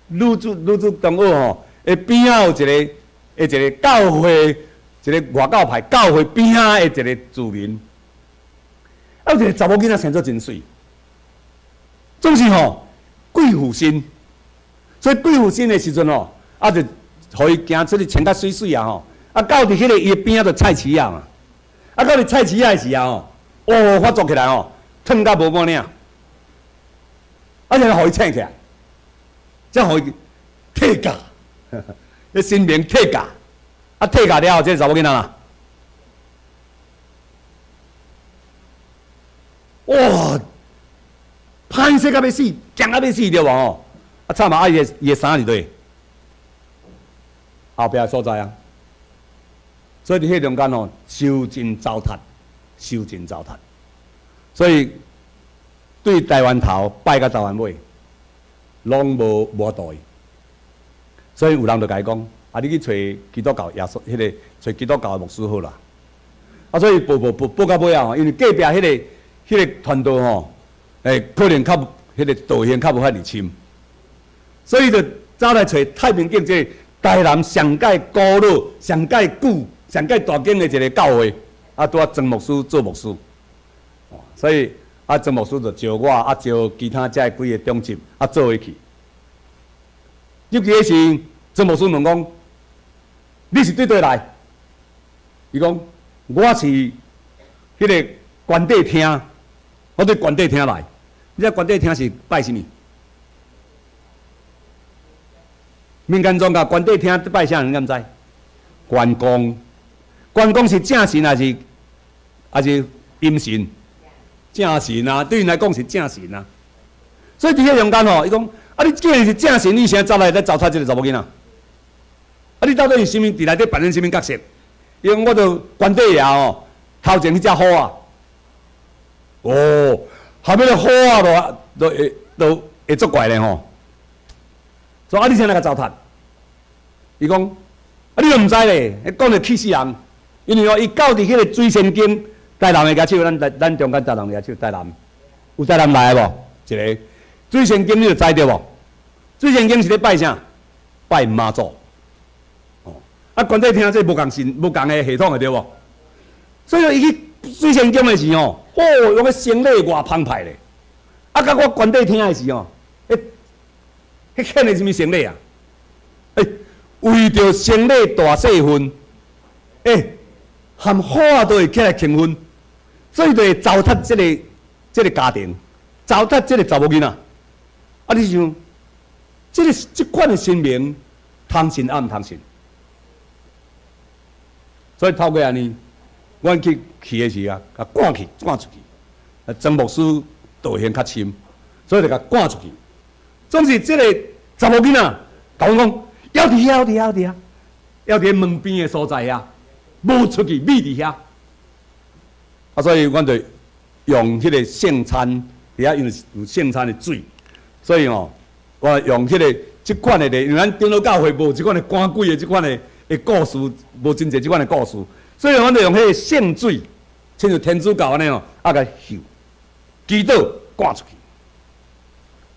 女子中學吼，的邊仔有一個教會，一個外教派教會邊仔的一個住民，啊，有一個查某囡仔生做真媠，總是吼鬼附身，所以鬼附身的時陣吼，啊就予伊行出去穿較媠媠啊吼，啊到佇彼个伊的邊仔就菜市仔嘛，啊到佇菜市仔的時候吼，哦發作起來吼，褪甲無半領，啊然後予伊醒起來，才予伊退駕，彼神明退駕，啊退駕了後，這個查某囡仔啦，哇，歹勢甲欲死，驚甲欲死對無吼？啊慘啊！啊伊的衫佇佗？後壁的所在啊，所以佇彼中間吼，受盡糟蹋，受盡糟蹋。所以對台灣頭拜到台灣尾，攏無法度去。所以有人就共伊講：啊，你去揣基督教耶穌，彼个揣基督教的牧師好啦。啊，所以報報報報到尾啊，因為隔壁彼個傳道吼，可能較彼個道行較無遐爾深，所以就走來揣太平徑這個台南上蓋古老、上蓋久、上蓋大間的一個教會，啊，拄仔曾牧師做牧師，所以啊，曾牧師就招我，啊，招其他遮幾個長執，啊，做伙去。入去彼時，曾牧師問講：你是對佗來？伊講：我是彼個關帝廳，我對關帝廳來。你知關帝廳是拜啥物？民間宗教關帝廳拜啥人？你敢知？關公。關公是正神抑是陰神？正神啊，對𪜶來講是正神啊。所以佇彼中間吼，伊講：啊，你既然是正神，你啥走來咧糟蹋這個查某囡仔？啊，你到底是啥物？佇內底扮演啥物角色？伊講我著關帝爺吼，頭前彼隻虎啊。哦，後尾个虎啊，就會作怪咧吼。說啊，你啥來共糟蹋？伊講啊，你都毋知咧，講著氣死人。因為哦，伊到佇彼個水仙宮，台南的舉手，咱中間台南的舉手，台南有台南來的無？一個水仙宮，你就知著無？水仙宮是咧拜啥？拜媽祖。哦，啊，關帝廳這無仝神，無仝的系統的對無？所以伊去水仙宮的時吼，哦，用個生理偌澎湃咧。啊，佮我關帝廳的時吼，彼彼顯的啥物生理啊？欸，為著生理大細份，欸，含虎仔都會起來興奮，所以就會糟蹋這個家庭，糟蹋這個查某囡仔。啊，你想，這款的神明，通信抑毋通信？所以透過按呢，阮去的時啊，共趕去趕出去。啊，曾牧師道行較深，所以就共趕出去。總是這個查某囡仔，共阮講，猶佇遐，猶佇遐，猶佇遐，猶佇門邊的所在遐，無出去，覕佇遐。啊，所以阮就用彼個聖餐，佇遐因為有聖餐的水，所以吼，我用彼個這款的，因為咱長老教會無這款的趕鬼的這款的故事，無真濟這款的故事，所以阮就用彼個聖水，親像天主教按呢吼，啊，共嗅，祈禱趕出去。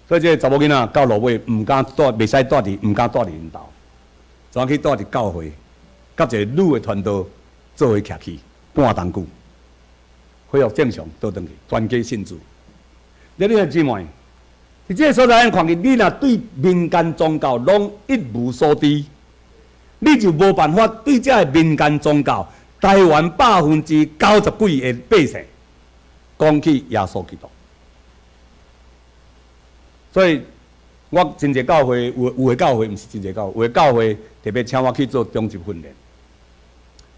所以這個查某囡仔到落尾毋敢蹛，袂使蹛佇，毋敢蹛佇𪜶兜，怎去蹛佇教會，佮一個女的傳道做伙徛去半冬久，恢復正常，倒轉去，全家信主。你兄姊妹，佇這個所在，咱看見你若對民間宗教攏一無所知，你就無辦法對這个民間宗教，台灣90幾%的百姓講起耶穌基督。所以，我真濟教會有的教會，毋是真濟教會，有的教會特別請我去做中職訓練。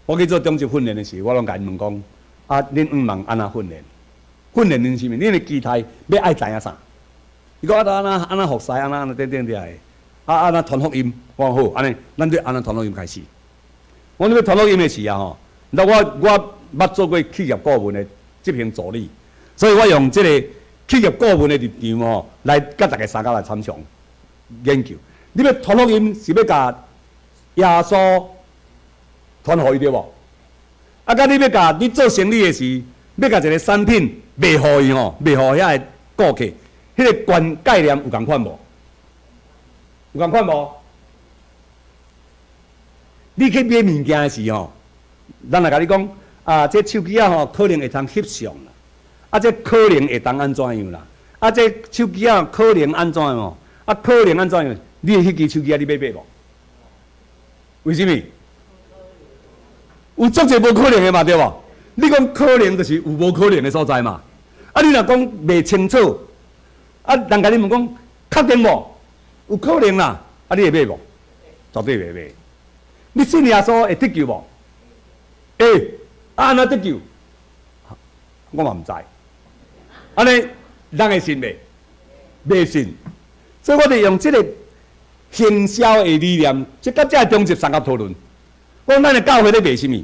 我去做中職訓練的時，我攏共𪜶問講：啊，恁向望按怎訓練？訓練恁啥物？恁的期待欲愛知影啥？伊講啊，按怎按怎服侍，按怎按怎等等遮的，啊按怎傳福音？我講好，按呢，咱對按怎傳福音開始。我欲傳福音的時啊吼，那我捌做過企業顧問的執行助理，所以我用這個企業顧問的立場吼，來佮大家相共來參詳研究。你欲傳福音是欲共耶穌傳予伊對無？啊，佮你欲共你做生意的時，欲共一個產品賣予伊吼，賣予遐个顧客，彼個觀概念有仝款無？有仝款無？你去買物件的時吼，咱來共你講啊，這手機仔吼可能會通翕相啦，啊，這可能會當按怎樣啦？啊，這手機仔可能按怎樣吼？啊，可能按怎樣？你彼支手機仔你欲買無？為啥物？有足濟無可能的嘛，對無？你講可能就是有無可能的所在嘛。啊，你若講袂清楚，啊，人共你問講確定無？有可能啦，啊，你會買無？絕對袂買。你信耶穌會得救無？會，啊，按怎得救？我嘛毋知。按呢，人會信袂？袂信。所以我就用這個行銷的理念，這佮這个中職相佮討論。我講咱的教會咧賣啥物？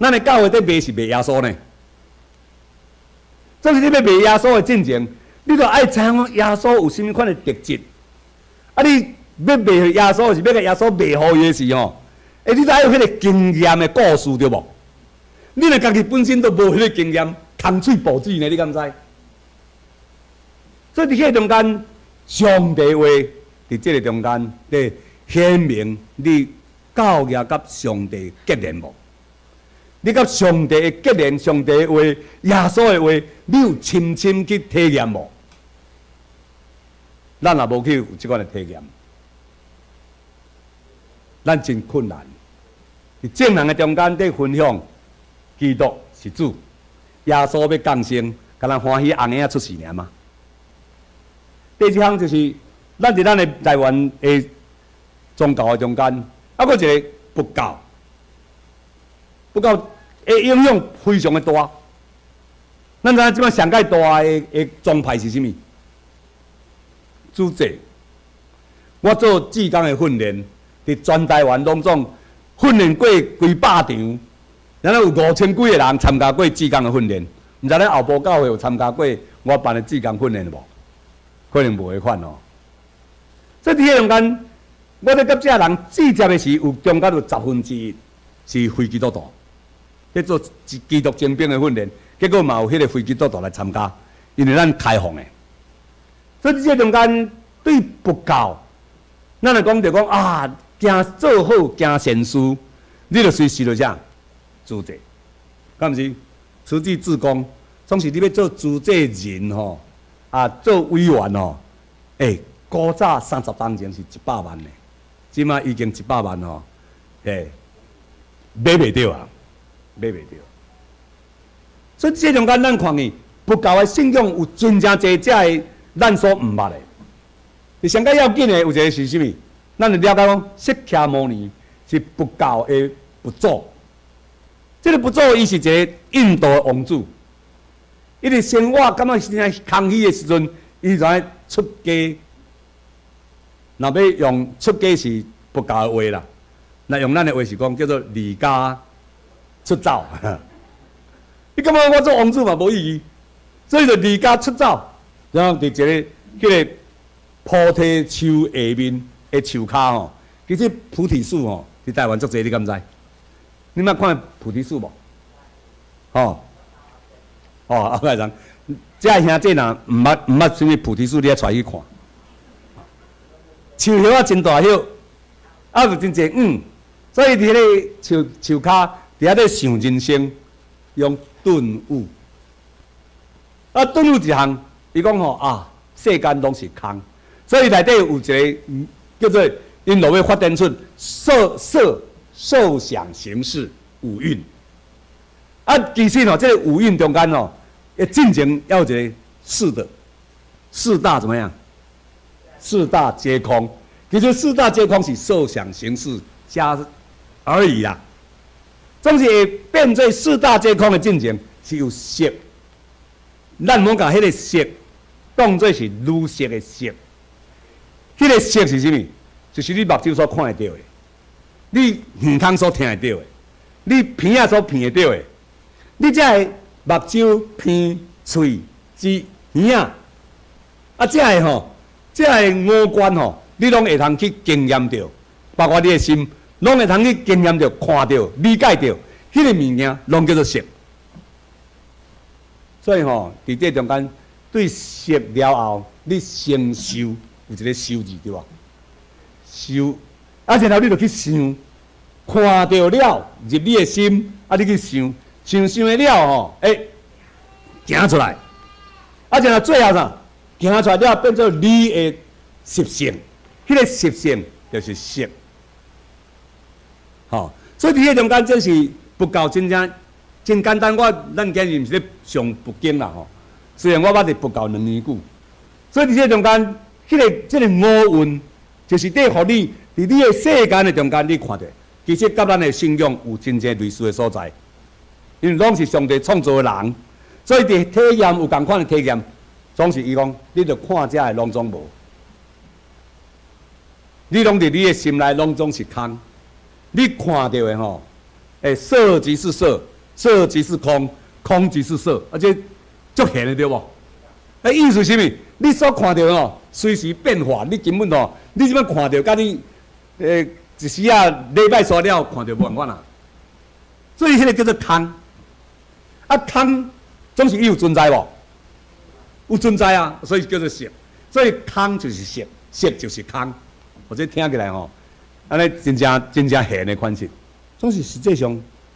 咱的教會咧賣是賣耶穌呢？總是你欲賣耶穌的進前，你著愛知影講耶穌有啥物款的特質。啊，你欲賣耶穌是欲共耶穌賣予伊的時吼，欸，你著愛有彼個經驗的故事對無？你若家己本身都無彼個經驗，空喙哺水呢？你敢知？所以佇彼個中間，上帝話佇這个中間，咧顯明你教業佮上帝結連無？你佮上帝的結連，上帝的話、耶穌的話，你有深深去體驗無？咱若無去有這款的體驗，咱真困難。佇眾人的中間佇分享，基督是主，耶穌欲降生，敢若歡喜紅嬰仔出世爾嗎？第二項就是，咱佇咱的台灣的宗教的中間，啊，閣一個佛教，佛教的影響非常的大。咱知影這擺上蓋大的宗派是啥物？主祭。我做志工的訓練，佇全台灣攏總訓練過幾百場，然後有5000幾个人參加過志工的訓練。毋知咱後埔教會有參加過我辦的志工訓練無？可能無彼款哦。所以佇彼中間，我咧佮這人對接的時，有中間有1/10是非基督徒，咧做基督精兵的訓練，結果嘛有彼个非基督徒來參加，因為咱開放的。所以佇這中間對佛教咱若講著講啊，行做好行善事，你就隨時就啥自濟，敢毋是？慈濟志工，總是你欲做慈濟人吼，啊，做委員吼，欸，古早30冬前是100萬呢，這馬已經一百萬吼，欸，買袂著啊，買袂著。所以這中間咱看見佛教的信仰有真正濟這个咱所毋捌的。上較要緊的有一个是啥物？咱就了解講，釋迦牟尼是佛教的佛祖。這个佛祖伊是一个印度的王子，伊佇生活感覺真正空虛的時陣，伊就愛出家。若欲用出家是佛教的話啦，若用咱的話是講叫做離家出走。你感覺我做王子嘛無意義，所以就離家出走，然後佇一个彼个菩提樹下面的樹跤吼，其實菩提樹吼，佇台灣足濟，你敢知？你捌看菩提樹無？吼，哦，啊，歹人，這兄弟若毋捌啥物菩提樹，你愛帶去看。樹葉仔真大葉，啊有真濟黃，所以佇彼个樹樹跤佇遐咧想人生，用頓悟。啊，頓悟一項，伊講吼啊，世間攏是空，所以內底有一个叫做𪜶落尾發展出色色受想行識五蘊。啊，其實吼，這个五蘊中間吼，會進前要有一个四的四大怎麼樣？四大皆空。其實四大皆空是受想行識加而已啦。總是會變做四大皆空的進前是有色。咱毋好共彼个色當做是女色的色。彼个色是啥物？就是你目睭所看會著的，你耳孔所聽會著的，你鼻仔所鼻會著的。你這个目睭、鼻、喙、舌、耳仔，啊，這个吼，這个五官吼，你攏會通去經驗著，包括你的心，攏會通去經驗著、看著、理解著，彼个物件攏叫做色。所以吼，佇這中間對色了後，你先受有一个受字對無？受，啊，然後你就去想，看著了入你的心，啊，你去想，想想的了吼，欸，行出來，啊，然後最後啥？行出來了變做你的習性，彼个習性就是色。吼，所以佇彼中間，這是佛教真正真簡單。我咱今日毋是咧上佛經啦吼，雖然我捌佇佛教2年久，所以佇這中間，彼个這个五蘊，就是佇予你佇你的世間的中間，你看著，其實佮咱的信仰有真濟類似的所在，因為攏是上帝創造的人，所以佇體驗有仝款的體驗，總是伊講，你著看這个攏總無，你攏佇你的心內攏總是空，你看著的吼，欸，色即是色，色即是空，空即是色，啊，這足玄的對無？欸，意思是啥物？你所看著的吼，隨時變化，你根本吼，你這擺看著，佮你欸一時仔禮拜煞了看著無仝款啊。所以彼个叫做空，啊空總是伊有存在無？有存在啊，所以叫做色。所以空就是色，色就是空。或者聽起來吼，按呢真正真正玄的款式。總是實際上，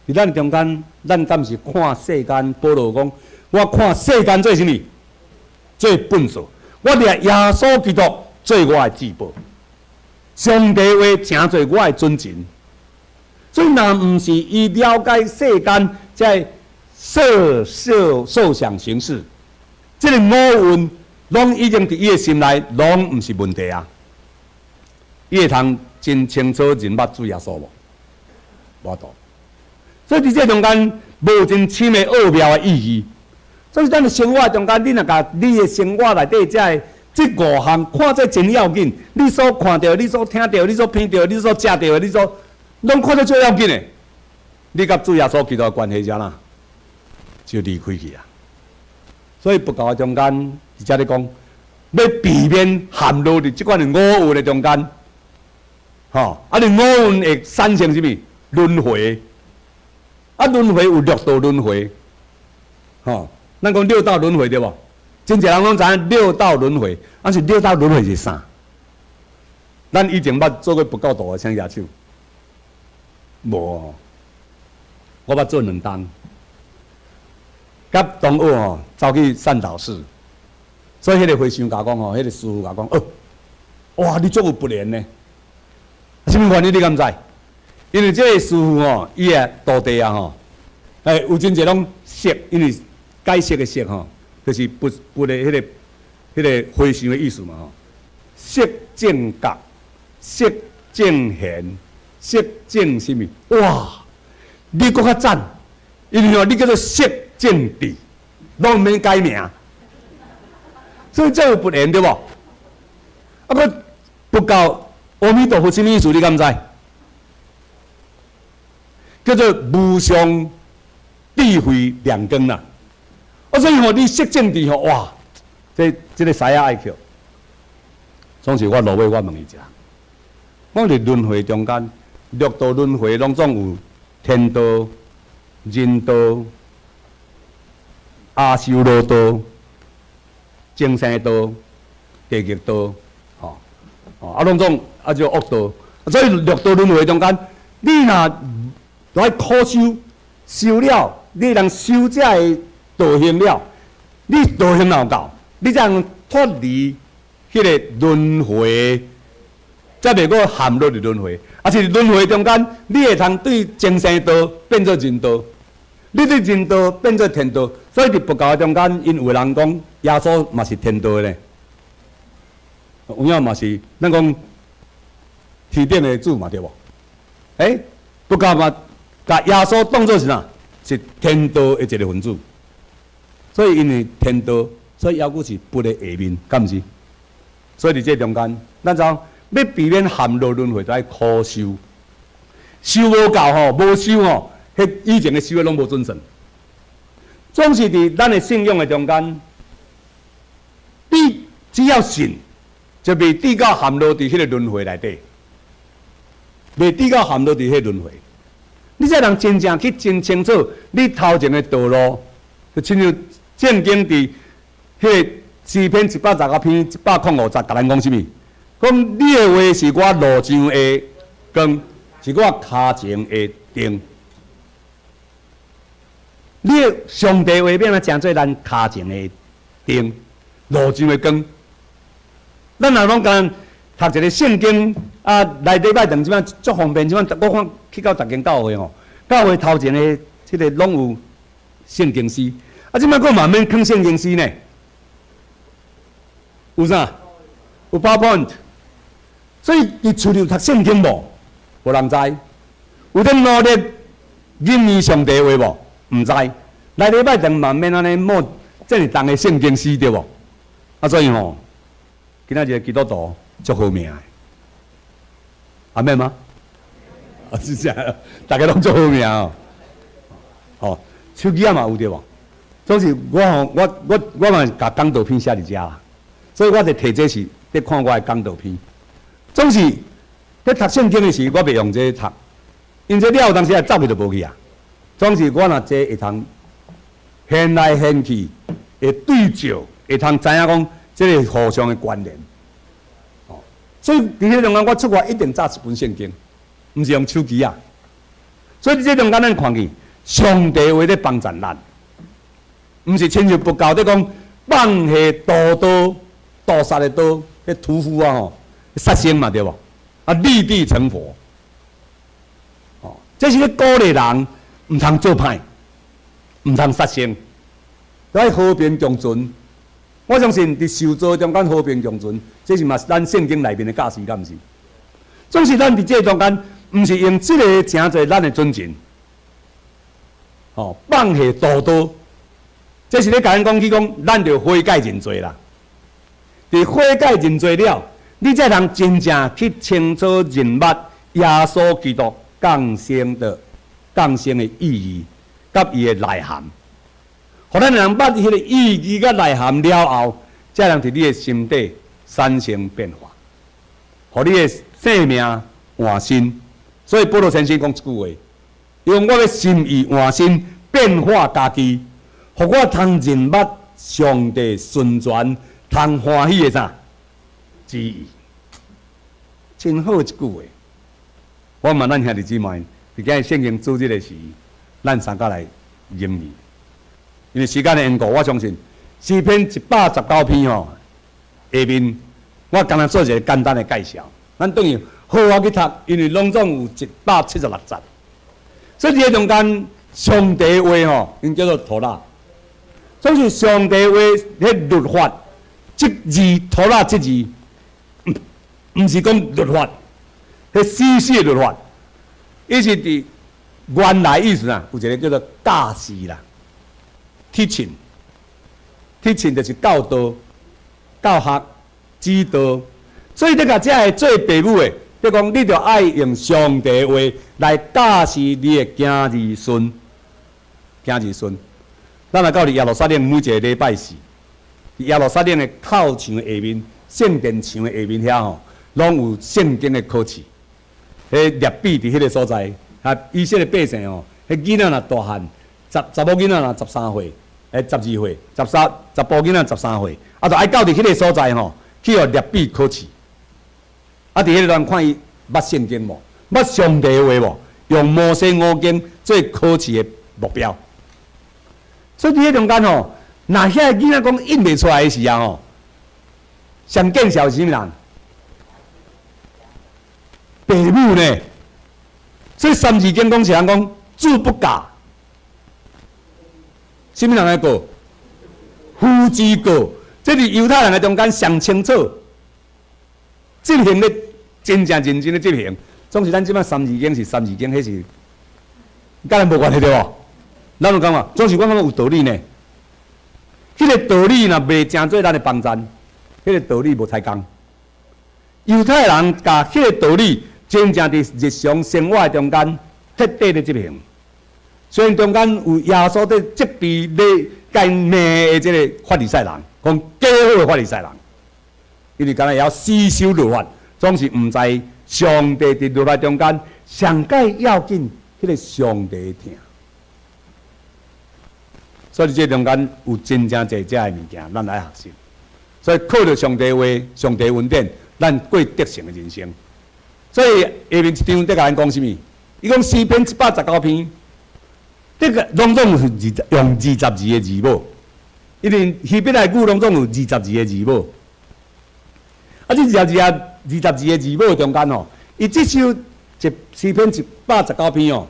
佇咱中間，咱敢是看世間？保羅講，我看世間做啥物？做糞掃。我掠耶穌基督做我的至寶，上帝話成做我的準繩。所以，若毋是伊了解世間這色受受想行識，這个五蘊攏已經佇伊的心內，攏毋是問題啊。伊會通真清楚認捌主耶穌無？無法度。所以佇這中間無真深的奧妙的意義。所以咱的生活中間，你若共你的生活內底這个這五項看做真要緊，你所看著、你所聽著、你所鼻著、你所食著的、你所攏看做最要緊的，你佮主耶穌基督的關係怎啦？就離開去啊！所以佛教的中間，佇遮咧講，欲避免陷落佇這款的五蘊的中間，吼，啊，你五蘊會產生啥物？輪迴，啊，輪迴有六道輪迴，吼，咱講六道輪迴對無？真濟人攏知影六道輪迴，啊是六道輪迴是啥？咱以前捌做過佛教徒的，請舉手。無哦，我捌做兩冬，佮同學吼走去善導寺，所以彼个和尚共講吼，彼個師父共講，哦，哇，你足有佛緣呢。啥物原因你敢知？因為這个師父吼，伊的徒弟啊吼，欸，有真濟攏釋，因為解釋的釋吼，就是佛佛的彼個和尚的意思嘛吼。釋正覺、釋正賢、釋正啥物？哇！你閣較讚，因為吼你叫做釋正智，攏毋免改名，所以這有佛緣對無？啊，閣佛教阿彌陀佛啥物意思？你敢知？叫做無上智慧亮光啦。啊，所以吼，你釋正智吼，哇！這個師仔愛抾。總是我落尾我問伊一下，我佇輪迴中間，六道輪迴攏總有天道、人道、阿修羅道、眾生道、地獄道，吼，哦，啊，攏總啊，就惡道。所以六道輪迴中間，你若來苦修，修了，你通修這个道行了，你道行若有夠，你才能脫離彼个輪迴，才袂閣陷落佇輪迴。啊，是輪迴中間，你會通對眾生道變做人道，你對人道變做天道。所以佇佛教的中間，𪜶有人講耶穌嘛是天道的咧，有影嘛是，咱講天頂的主嘛對無？欸，佛教嘛，共耶穌當做是啥？是天道的一个分子。所以因為天道，所以猶閣是佛的下面，敢毋是？所以佇這中間，咱知影欲避免陷落輪迴，就愛苦修。修無夠吼，無修吼，彼以前的修的攏無準算。總是佇咱的信仰的中間，你只要信，就袂至到陷落佇彼个輪迴內底，袂至到陷落佇彼个輪迴。你才能真正去真清楚你頭前的道路，就親像聖經佇彼個詩篇119篇105節，共咱講啥物？講你的話是我路上的光，是我跤前的燈。你的上帝話欲按怎成做咱跤前的燈，路上的光。咱若攏干讀一个聖經啊，來禮拜堂這擺足方便，這擺我看去到逐間教會吼，教會頭前的這个攏有聖經詩。啊，這擺閣嘛免囥聖經詩呢？有啥？有 PowerPoint。所以佇厝裡有讀聖經無？無人知。有咧努力認識上帝話無？毋知。來禮拜堂嘛免按呢摸這爾重的聖經詩對無？啊，所以吼，今仔日基督徒足好命的，阿們嗎？啊，是這樣，大家攏足好命哦。吼，手機仔嘛有對無？總是我吼，我嘛共講道片寫佇遮啦，所以我佇提這是佇看我的講道片。總是佇讀聖經的時，我袂用這讀，因這了有當時啊走去就無去啊。總是我若這會通現來現去，會對照，會通知影講這个互相的關聯。哦，所以佇彼中間，我出外一定紮一本聖經，毋是用手機啊。所以佇這中間，咱看見上帝話咧幫助咱，毋是親像佛教咧講放下屠刀，屠殺的刀，彼屠夫啊吼，殺生嘛對無？啊，立地成佛。哦，這是咧鼓勵人毋通做歹，毋通殺生，愛和平共存。我相信佇受造中間和平共存，這是嘛是咱聖經內面的教示，敢毋是？總是咱佇這中間，毋是用這个成做咱的準繩。吼，放下屠刀，這是咧共咱講起講，咱著悔改認罪啦。佇悔改認罪了，你才通真正去清楚認捌耶穌基督降生的意義，佮伊的內涵。予咱人捌彼个意義佮內涵了後，才能佇你的心底產生變化，予你的生命換新。所以保羅先生講一句話：用我的心意換新，變化家己，予我通認捌上帝純全、通歡喜的啥旨意。真好一句話。我問咱兄弟姊妹，佇今日聖經主日的時，咱相佮來研議。因為時間的緣故，我相信詩篇119篇吼，下面我敢若做一個簡單的介紹。咱等於好好去讀，因為攏總有176節。所以佇這中間，上帝話吼，𪜶叫做妥拉。總是上帝話，彼律法，這字妥拉這字，毋是講律法，彼死死的律法，伊是佇原來意思啊，有一個叫做教示啦，teaching，teaching 就是教導、教學、指導。所以你共這个做父母的，你講你著愛用上帝話來教示你的囝兒孫、囝兒孫。咱來到佇耶路撒冷每一個禮拜四，佇耶路撒冷的靠牆下面、聖殿牆的下面遐吼，攏有聖經的考試。彼拉比佇彼个所在，啊，以色列百姓吼，彼囡仔若大漢，查某囡仔若13歲，12歲，13查埔囡仔13歲，啊，著愛到佇彼個所在吼，去予拉比考試。啊，佇彼个段看伊捌聖經無，捌上帝話無，用摩西五經做考試的目標。所以佇彼中間吼，若遐个囡仔講應袂出來的時候吼，上見笑是啥物人？父母呢？所以三字經講是按講，子不教，啥物人來過？夫之過。這佇猶太人的中間上清楚，執行咧真正認真咧執行。總是咱這擺三字經是三字經，彼是佮咱無關係對無？咱有感覺，總是我感覺有道理呢。彼個道理若袂成做咱的幫贊，彼個道理無彩工。猶太人共彼個道理真正佇日常生活中間徹底咧執行。雖然中間有耶穌佇責備咧共𪜶罵的這个法利賽人，講假好的法利賽人，因為敢若會曉死守律法，總是毋知上帝佇律法中間上蓋要緊，彼个上帝疼。所以這中間有真正濟這个物件，咱來學習。所以靠著上帝話、上帝恩典，咱過得勝的人生。所以下面一章佇共咱講啥物？伊講詩篇119篇，這个攏總是用22字的字母，因為希伯來語攏總有二十字的字母。啊，這二十字啊，二十字的字母中間吼，伊這首一詩篇一百十九篇哦，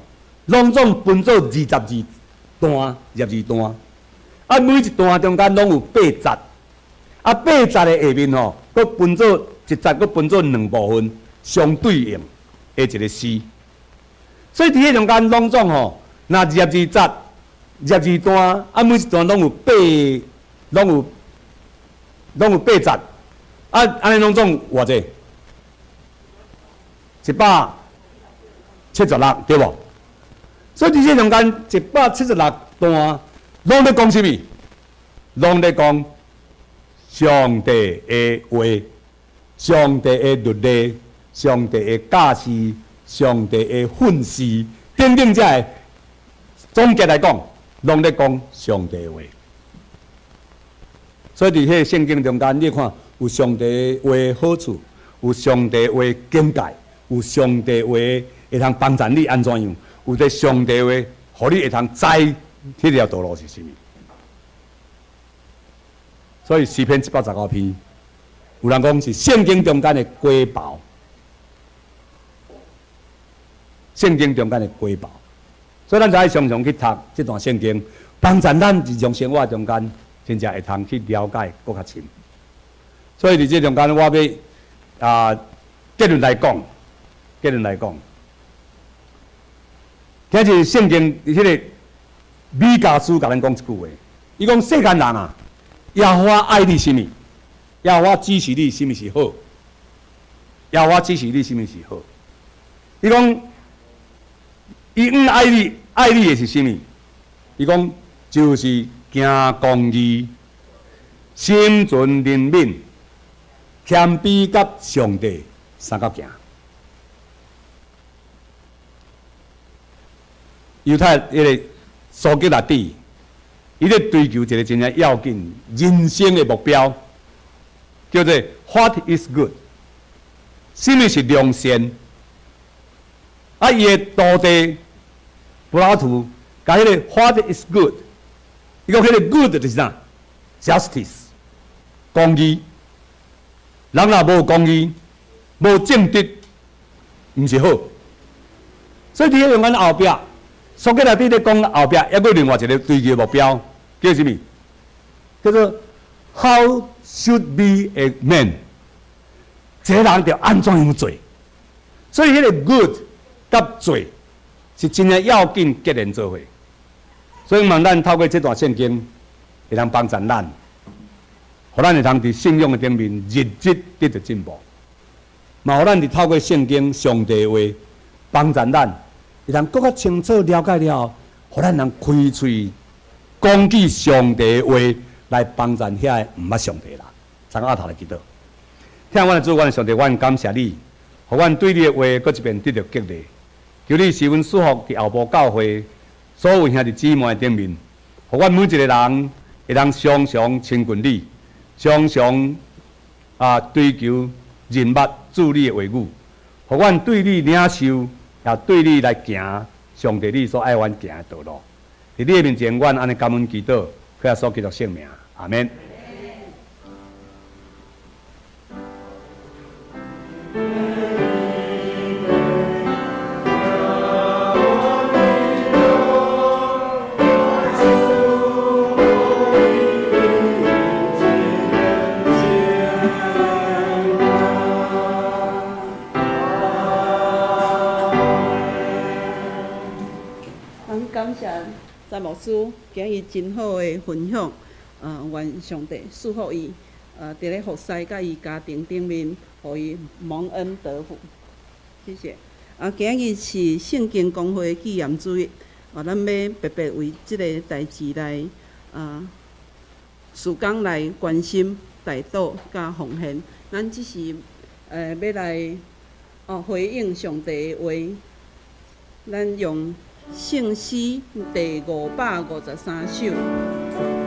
攏總分做22段，二十二段。啊，每一段中間攏有八節，啊，八節的下面吼，閣分做一節，閣分做兩部分，相對應的一个詩。所以佇彼中間攏總吼，若二十二節、二十二段，啊，每一段攏有八，攏有八節，啊，按呢攏總偌濟？176，對無？所以佇這中間一百七十六段，攏咧講啥物？攏咧講上帝的話、上帝的律例、上帝的教示、上帝的訓示等等，這个總結來講，攏咧講上帝話。所以佇彼个聖經中間，你看有上帝話好處，有上帝話警戒，有上帝話會通幫助你按怎樣，有這上帝話，予你會通知彼條道路是啥物。所以詩篇一百十九篇，有人講是聖經中間的瑰寶，聖經中間的瑰寶。所以咱就愛常常去讀這段聖經，幫助咱日常生活中間真正會通去了解閣較深。所以佇這中間，我欲啊結論來講，結論來講，今日聖經彼个彌迦書共咱講一句話，伊講世間人啊，耶和華愛你啥物？耶和華指示你啥物是好？耶和華指示你啥物是好？伊講，伊毋愛你，愛你的是啥物？伊講就是行公義、心存憐憫、謙卑佮上帝相佮行。猶太彼个蘇格拉底，伊咧追求一个真正要緊人生的目標，叫做 What is good？啥物是良善。啊，伊的徒弟柏拉圖，共彼个 What is good？伊講彼个 good 就是啥？Justice，公義。人若無公義，無正直，毋是好。所以佇彼個阮後壁，蘇格拉底咧講後壁，猶閣另外一個追求目標，叫啥物？叫做 How should be a man？這個人著按怎樣做？所以彼個 good 佮做是真正要緊結連做伙。所以望咱透過這段聖經，會通幫助咱，予咱會通佇信仰的頂面日日得著進步。嘛，予咱佇透過聖經上帝話幫助咱，會通閣較清楚了解了後，予咱通開喙講起上帝話來幫助遐個毋捌上帝的人。三個阿頭來祈禱，疼阮的主，阮的上帝，阮感謝你，予阮對你的話閣一遍得著激勵。求你賜阮祝福佇後埔教會所有兄弟姊妹頂面，予阮每一個人會當常常親近你，常常啊追求認捌主你的話語，予阮對你領受，也對你來行上帝你所愛阮行的道路。佇你的面前，阮按呢感恩祈禱，靠耶穌基督聖名，阿們。咱感謝詹牧師今日真好的分享，願上帝賜福伊，佇咧服侍佮伊家庭頂面，予伊蒙恩得福。謝謝。啊，今日是聖經公會紀念主日，啊，咱欲特別為這个代誌來，事工來關心、代禱佮奉獻。咱只是，欲來，哦，回應上帝的話，咱用聖詩第553首，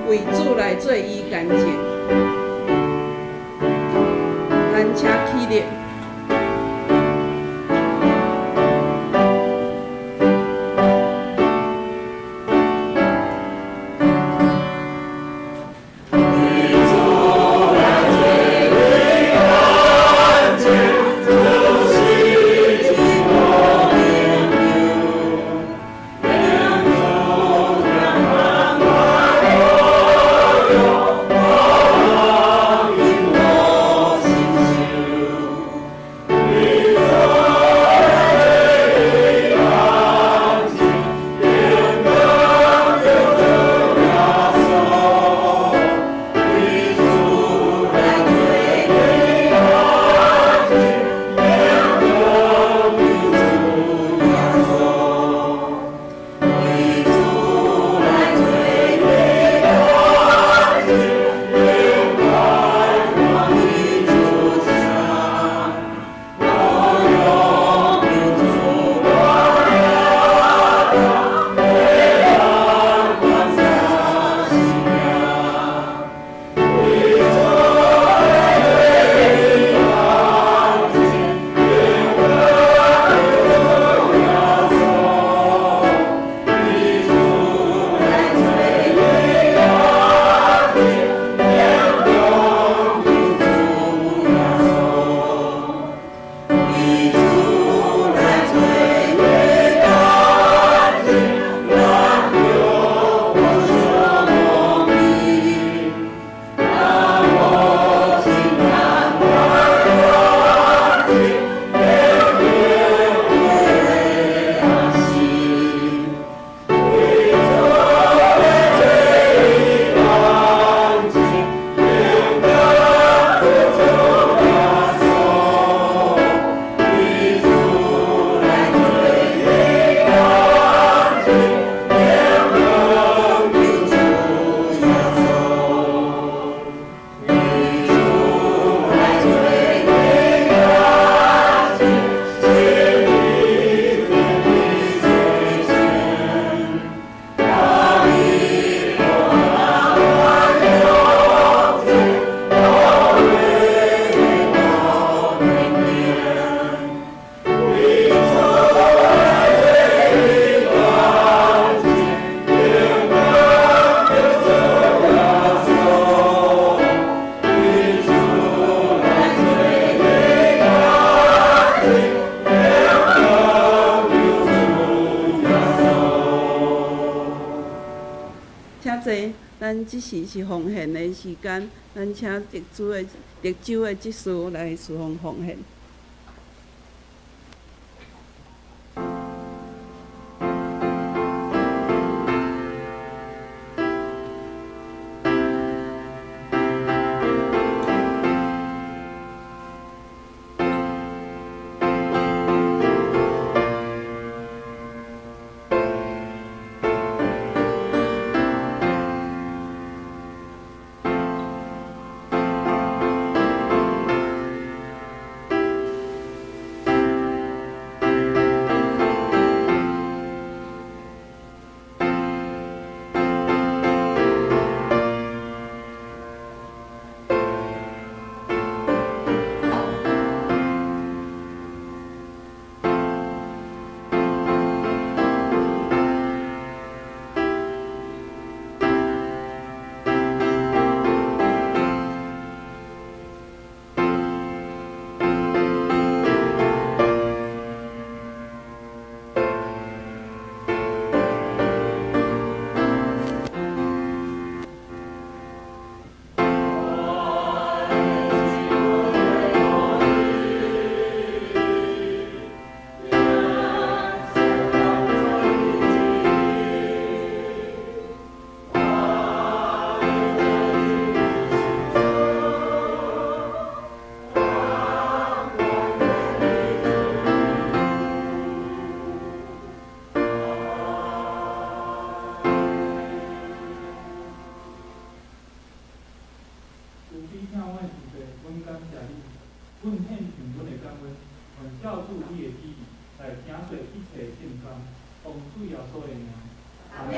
為主來做伊乾淨，咱請起立。請坐，咱這時是奉獻的時間，咱請德主的德州的執事來侍奉奉獻。慈悲疼阮的上帝，阮感謝你，阮獻上阮的感恩，願照主你的旨意來成就一切聖工，奉主耶穌的名，阿們。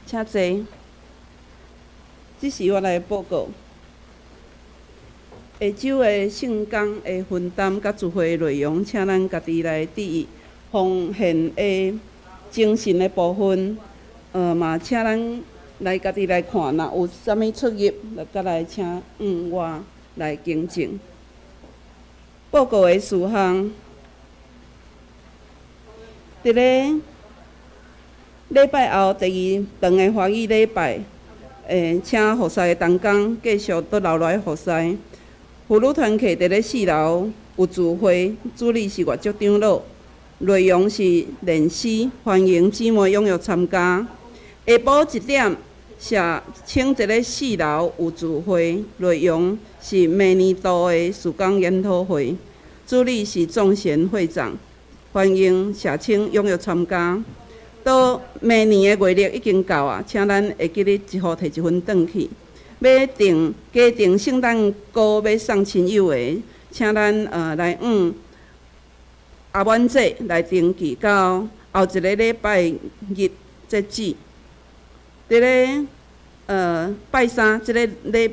請坐。這是我來報告。下晝的聖工的分擔佮聚會內容，請咱家己來注意奉獻的精神的部分，嘛請咱來家己來看，若有啥物出入，就閣來請我來更正。報告的事項，佇咧禮拜後第二頓的華語禮拜，請服侍的同工繼續閣留落來服侍。婦女團契佇咧四樓有聚會，主理是岳竹長老，內容是練詩，歡迎姊妹踴躍參加。下晡1點，社青佇咧四樓有聚會，內容是明年度的事工研討會，主理是眾賢會長，歡迎社青踴躍參加。到明年的月曆已經到啊，請咱會記得一號提一份轉去。欲訂加訂聖誕歌欲送親友的，請咱來向阿滿姐來登記，到後一个禮拜日截止。佇咧拜三，這个禮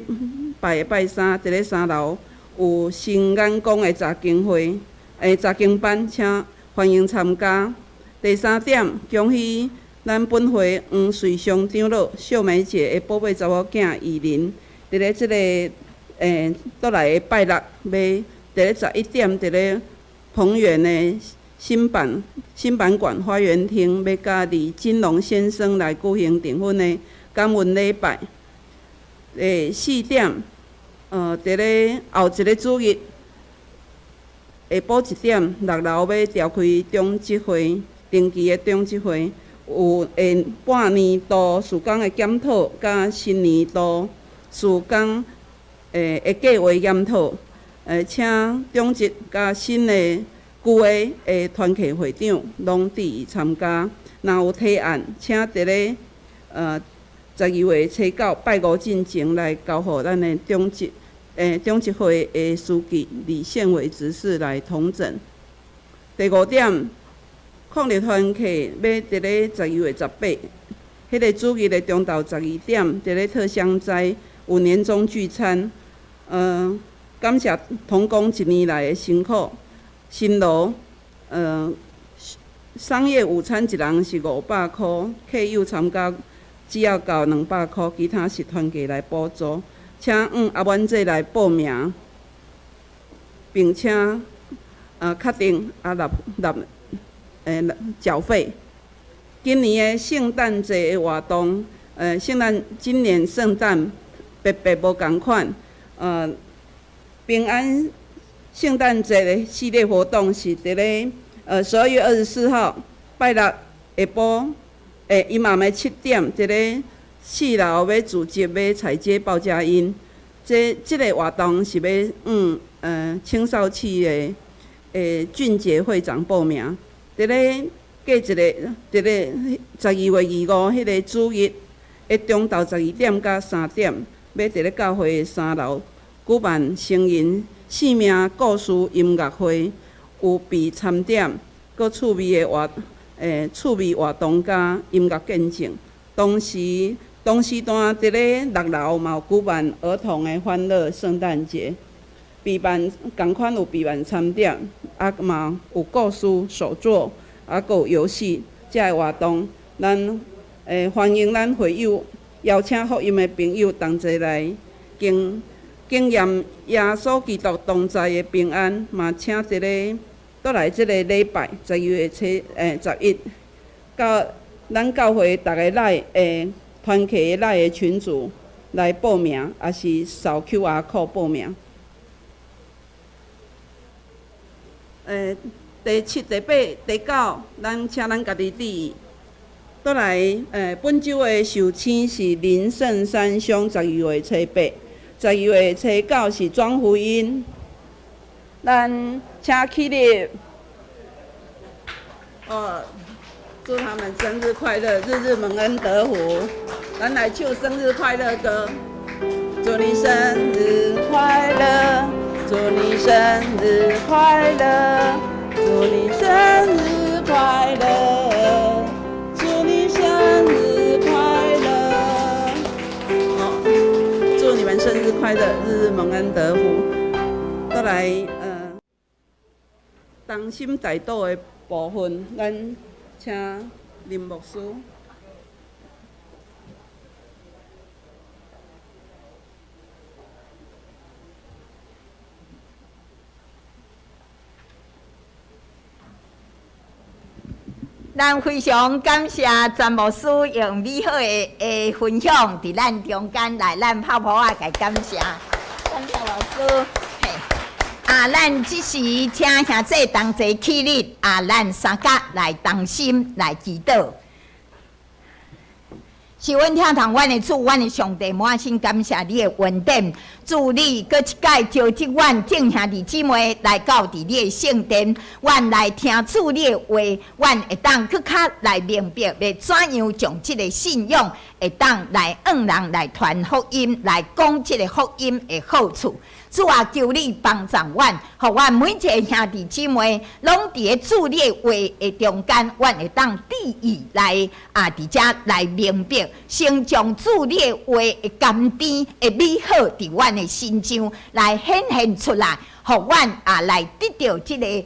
拜的拜三，佇咧三樓有新眼光的查經會，查經班，請歡迎參加。第三點，恭喜咱本會黃瑞祥長老、秀美姐的寶貝查某囝怡琳，佇咧這个倒來的拜六，欲佇咧11點，佇咧彭園的新版館花園廳，欲佮李金龍先生來舉行訂婚的感恩禮拜。4點，佇咧後一个主日下晡1點，6樓欲召開長執會，定期的長執會，有半年度事工的檢討，佮新年度事工的計劃檢討。請長執佮新的、舊的團契會長攏致意參加。若有提案，請佇咧12月初九拜五進前來交予咱的長執會的書記李憲偉執事來統整。第五點，抗日團契欲佇咧12月18，彼个主日的中晝12點，佇咧特香齋有年終聚餐。感謝同工一年來的辛苦辛勞。商業午餐一人是500箍，客友參加只要交200箍，其他是團契來補助。請阿滿姐來報名，並且確定納繳費。今年的聖誕節的活動，聖誕今年聖誕別別無仝款，平安聖誕節的系列活動是佇咧12月24號拜六下晡，伊暗暝7點，佇咧四樓欲組織欲踩街報佳音。這個活動是欲青少契的俊傑會長報名。佇咧過一個，佇咧12月25彼个主日的中晝12點到3點，欲佇咧教會的三樓舉辦成人生命故事音樂會，有備餐點，閣趣味活動佮音樂見證。同時，同時段佇咧六樓嘛有舉辦兒童的歡樂聖誕節，備辦仝款有備辦餐點，啊嘛有故事手作，啊閣有遊戲，這个活動，咱歡迎咱會友邀請福音的朋友同齊來經驗耶穌基督同在的平安，嘛請佇咧倒來這个禮拜12月11，到咱教會逐个 LINE 團契的 LINE 的群組來報名，抑是掃 QR code 報名。第七、第八、第九，咱請咱家己注意。倒來，本週的壽星是林聖三兄，12月初八，12月初九是莊福音。咱請起立。哦，祝他們生日快樂，日日蒙恩得福。咱來唱生日快樂歌，祝你生日快樂，祝你生日快樂，祝你生日快樂，祝你生日快樂。哦，祝你們生日快樂，日日蒙恩得福。再來，同心代禱的部分，咱請林牧師。咱非常感謝詹牧師用美好的分享，佇咱中間來，咱拍鼓仔共感謝，感謝牧師。嘿，啊，咱這時請兄弟同齊起立，啊，咱三甲來同心來祈禱。是阮疼痛阮的主，阮的上帝，滿心感謝你的恩典。主你閣一擺召集阮眾兄弟姊妹來到佇你的聖殿，阮來聽主你的話，阮會當閣較來明白，欲怎樣將這个信仰會當來向人來傳福音，來講這个福音的好處。主啊，求你幫助阮，予阮每一个兄弟姊妹，攏佇咧主你的話的中間，阮會當注意來啊，佇遮來明白，先將主你的話的甘甜的美好，佇阮的心上來顯現出來，予阮啊來得著這个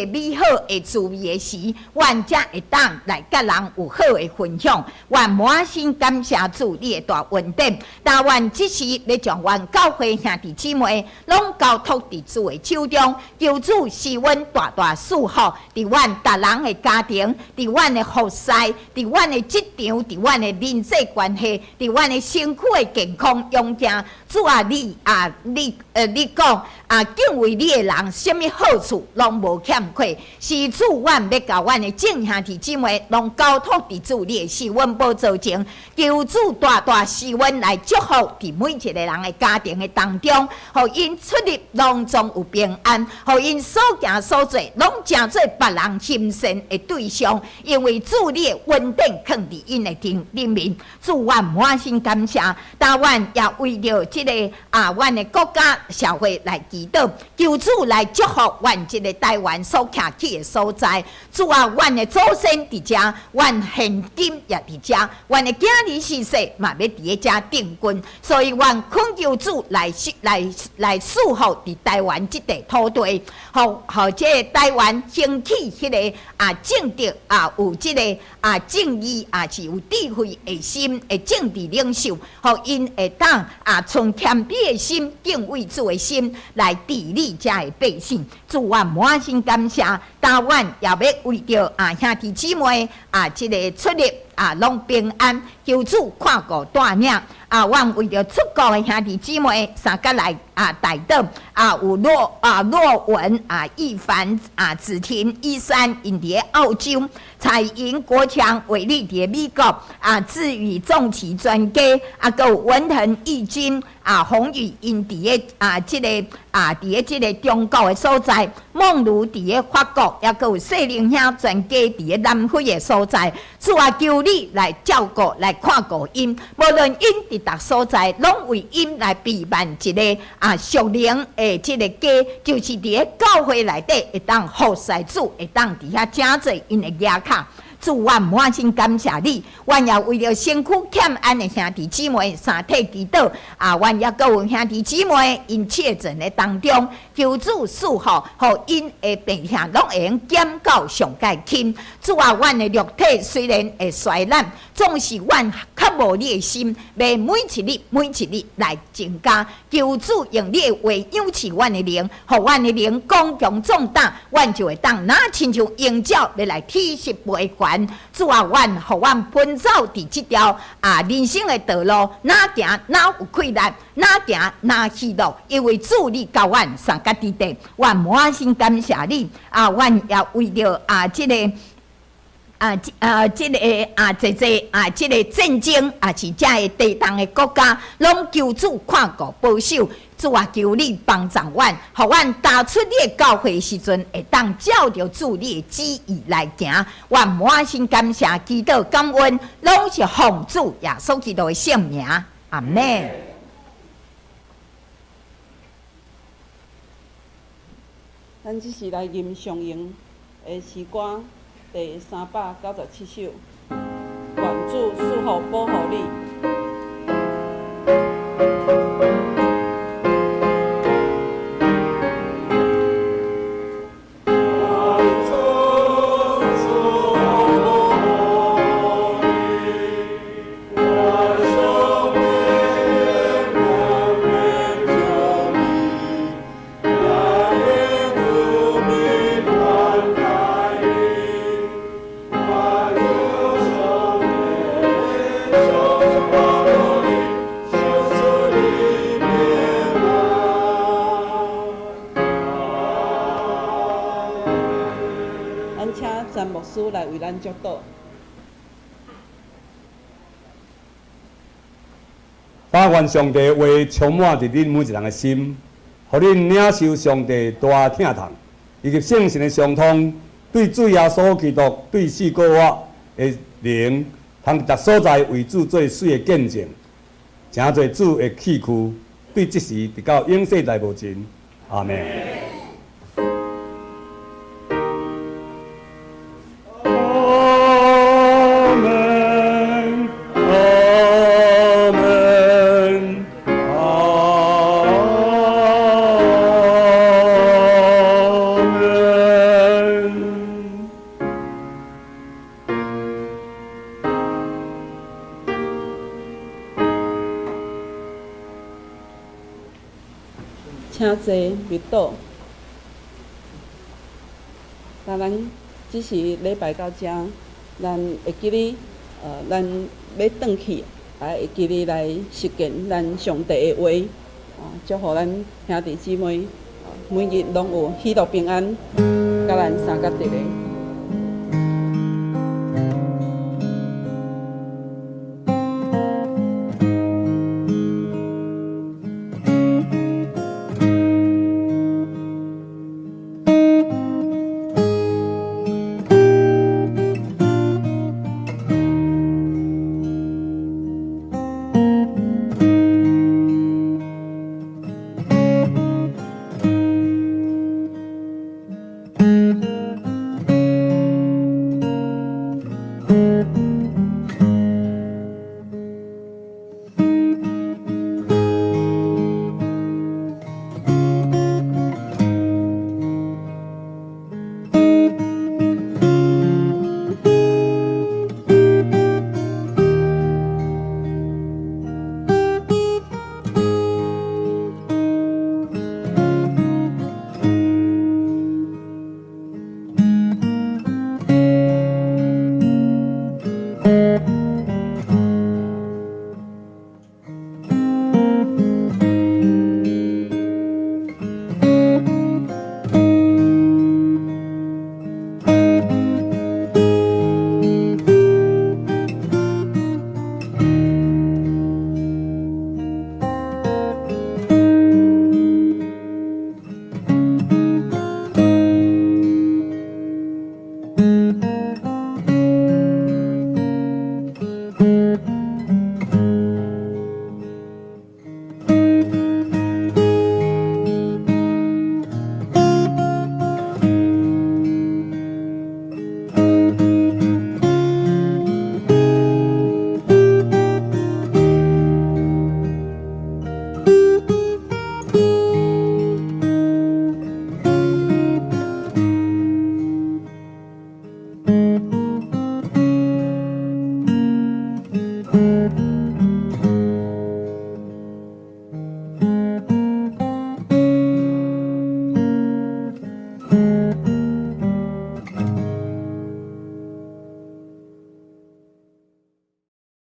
美好的滋味的時，阮才會當來佮人有好的分享。阮滿心感謝主你的大恩典，但阮這時欲將阮教會兄弟姊妹攏交託佇主的手中，求主賜阮大大賜福，佇阮逐人的家庭，佇阮的服侍，佇阮的職場，佇阮的人際關係，佇阮的身軀的健康養健。主啊，你講啊，敬畏你的人，啥物好處攏無欠缺。是主，阮欲共阮的眾兄弟姊妹攏交託佇主你的施恩寶座前，求主大大施恩來祝福佇每一个人的家庭的當中，予𪜶出入攏總有平安，予𪜶所行所做攏成做別人欣羨的對象，因為主你的恩典囥佇𪜶的頂面，主阮滿心感謝，但阮也為著這个啊，阮的國家社會來祈禱，求主來祝福阮這个台灣所徛起的所在。主啊，阮的祖先佇遮，阮現今也佇遮，阮的囝兒婿婿嘛欲佇咧遮定根，所以阮懇求主來賜福佇台灣這塊土地，予這个台灣興起彼个啊正直啊有這个啊正義啊是有智慧的心的政治領袖，予𪜶會當啊存謙卑的心、敬畏主的心來。來治理遮的百姓。主，阮滿心感謝，今阮也欲為著啊兄弟姊妹啊，這个出入啊攏平安，求主看顧帶領。啊，阮為著出國的兄弟姊妹，相佮來啊代禱啊，有洛啊洛文啊，易凡啊，子婷、一山𪜶佇咧澳洲，彩雲、國強、偉力佇咧美國啊，志宇、仲齊全家啊，閣有文騰、義軍啊，宏宇𪜶佇咧啊，這个啊佇咧這个中國的所在，夢如佇咧法國，抑閣有細玲兄全家佇咧南非的所在。主啊，求你來照顧，來看顧𪜶，無論𪜶佇逐所在，攏為𪜶來備辦一个啊屬靈的這个家，就是佇咧教會內底會當服侍主，會當佇遐成做𪜶的牙卡。主，阮滿心感謝你，阮也為著身軀欠安的兄弟姊妹三體祈禱啊，阮也閣有兄弟姊妹𪜶確診的當中，求主賜福，予𪜶的病痛攏會用減到上蓋輕。主啊，阮的肉體雖然會衰爛，總是阮較無你的心，欲每一日每一日來增加。求主用你的話養賜阮的靈，予阮的靈剛強壯膽，阮就會當若親像鷹鳥欲來體適飛懸。主啊，阮予阮奔走佇這條啊人生的道路，若行若有氣力，若行若喜樂，因為主你佮阮相佮佇底，阮滿心感謝你。啊，阮也為著啊這个啊，啊，這个啊，濟濟啊，這个戰爭啊，是遮个地動的國家，攏求主看顧保守。主啊，求你幫助阮，予阮踏出你的教會時陣，會當照著主你的旨意來行。阮滿心感謝，祈禱感恩，攏是奉主耶穌基督的聖名。阿們。咱這時來吟上榮的詩歌第397首，願主賜福保護你。咱請詹牧師來為咱祝禱。但願上帝話充滿佇恁每一人的心，予恁領受上帝大疼痛，以及聖神的相通，對主耶穌基督對四過我的靈，通佇逐所在為主做媠的見證，成做主的器具，對這時直到永世代無盡。阿們。阿們，阿們，阿們。請坐默禱。那咱這時禮拜到這，咱會記得，咱欲轉去，也會記得來實踐咱上帝的話，啊，祝福咱兄弟姊妹，每日攏有喜樂平安，佮咱相佮佇咧。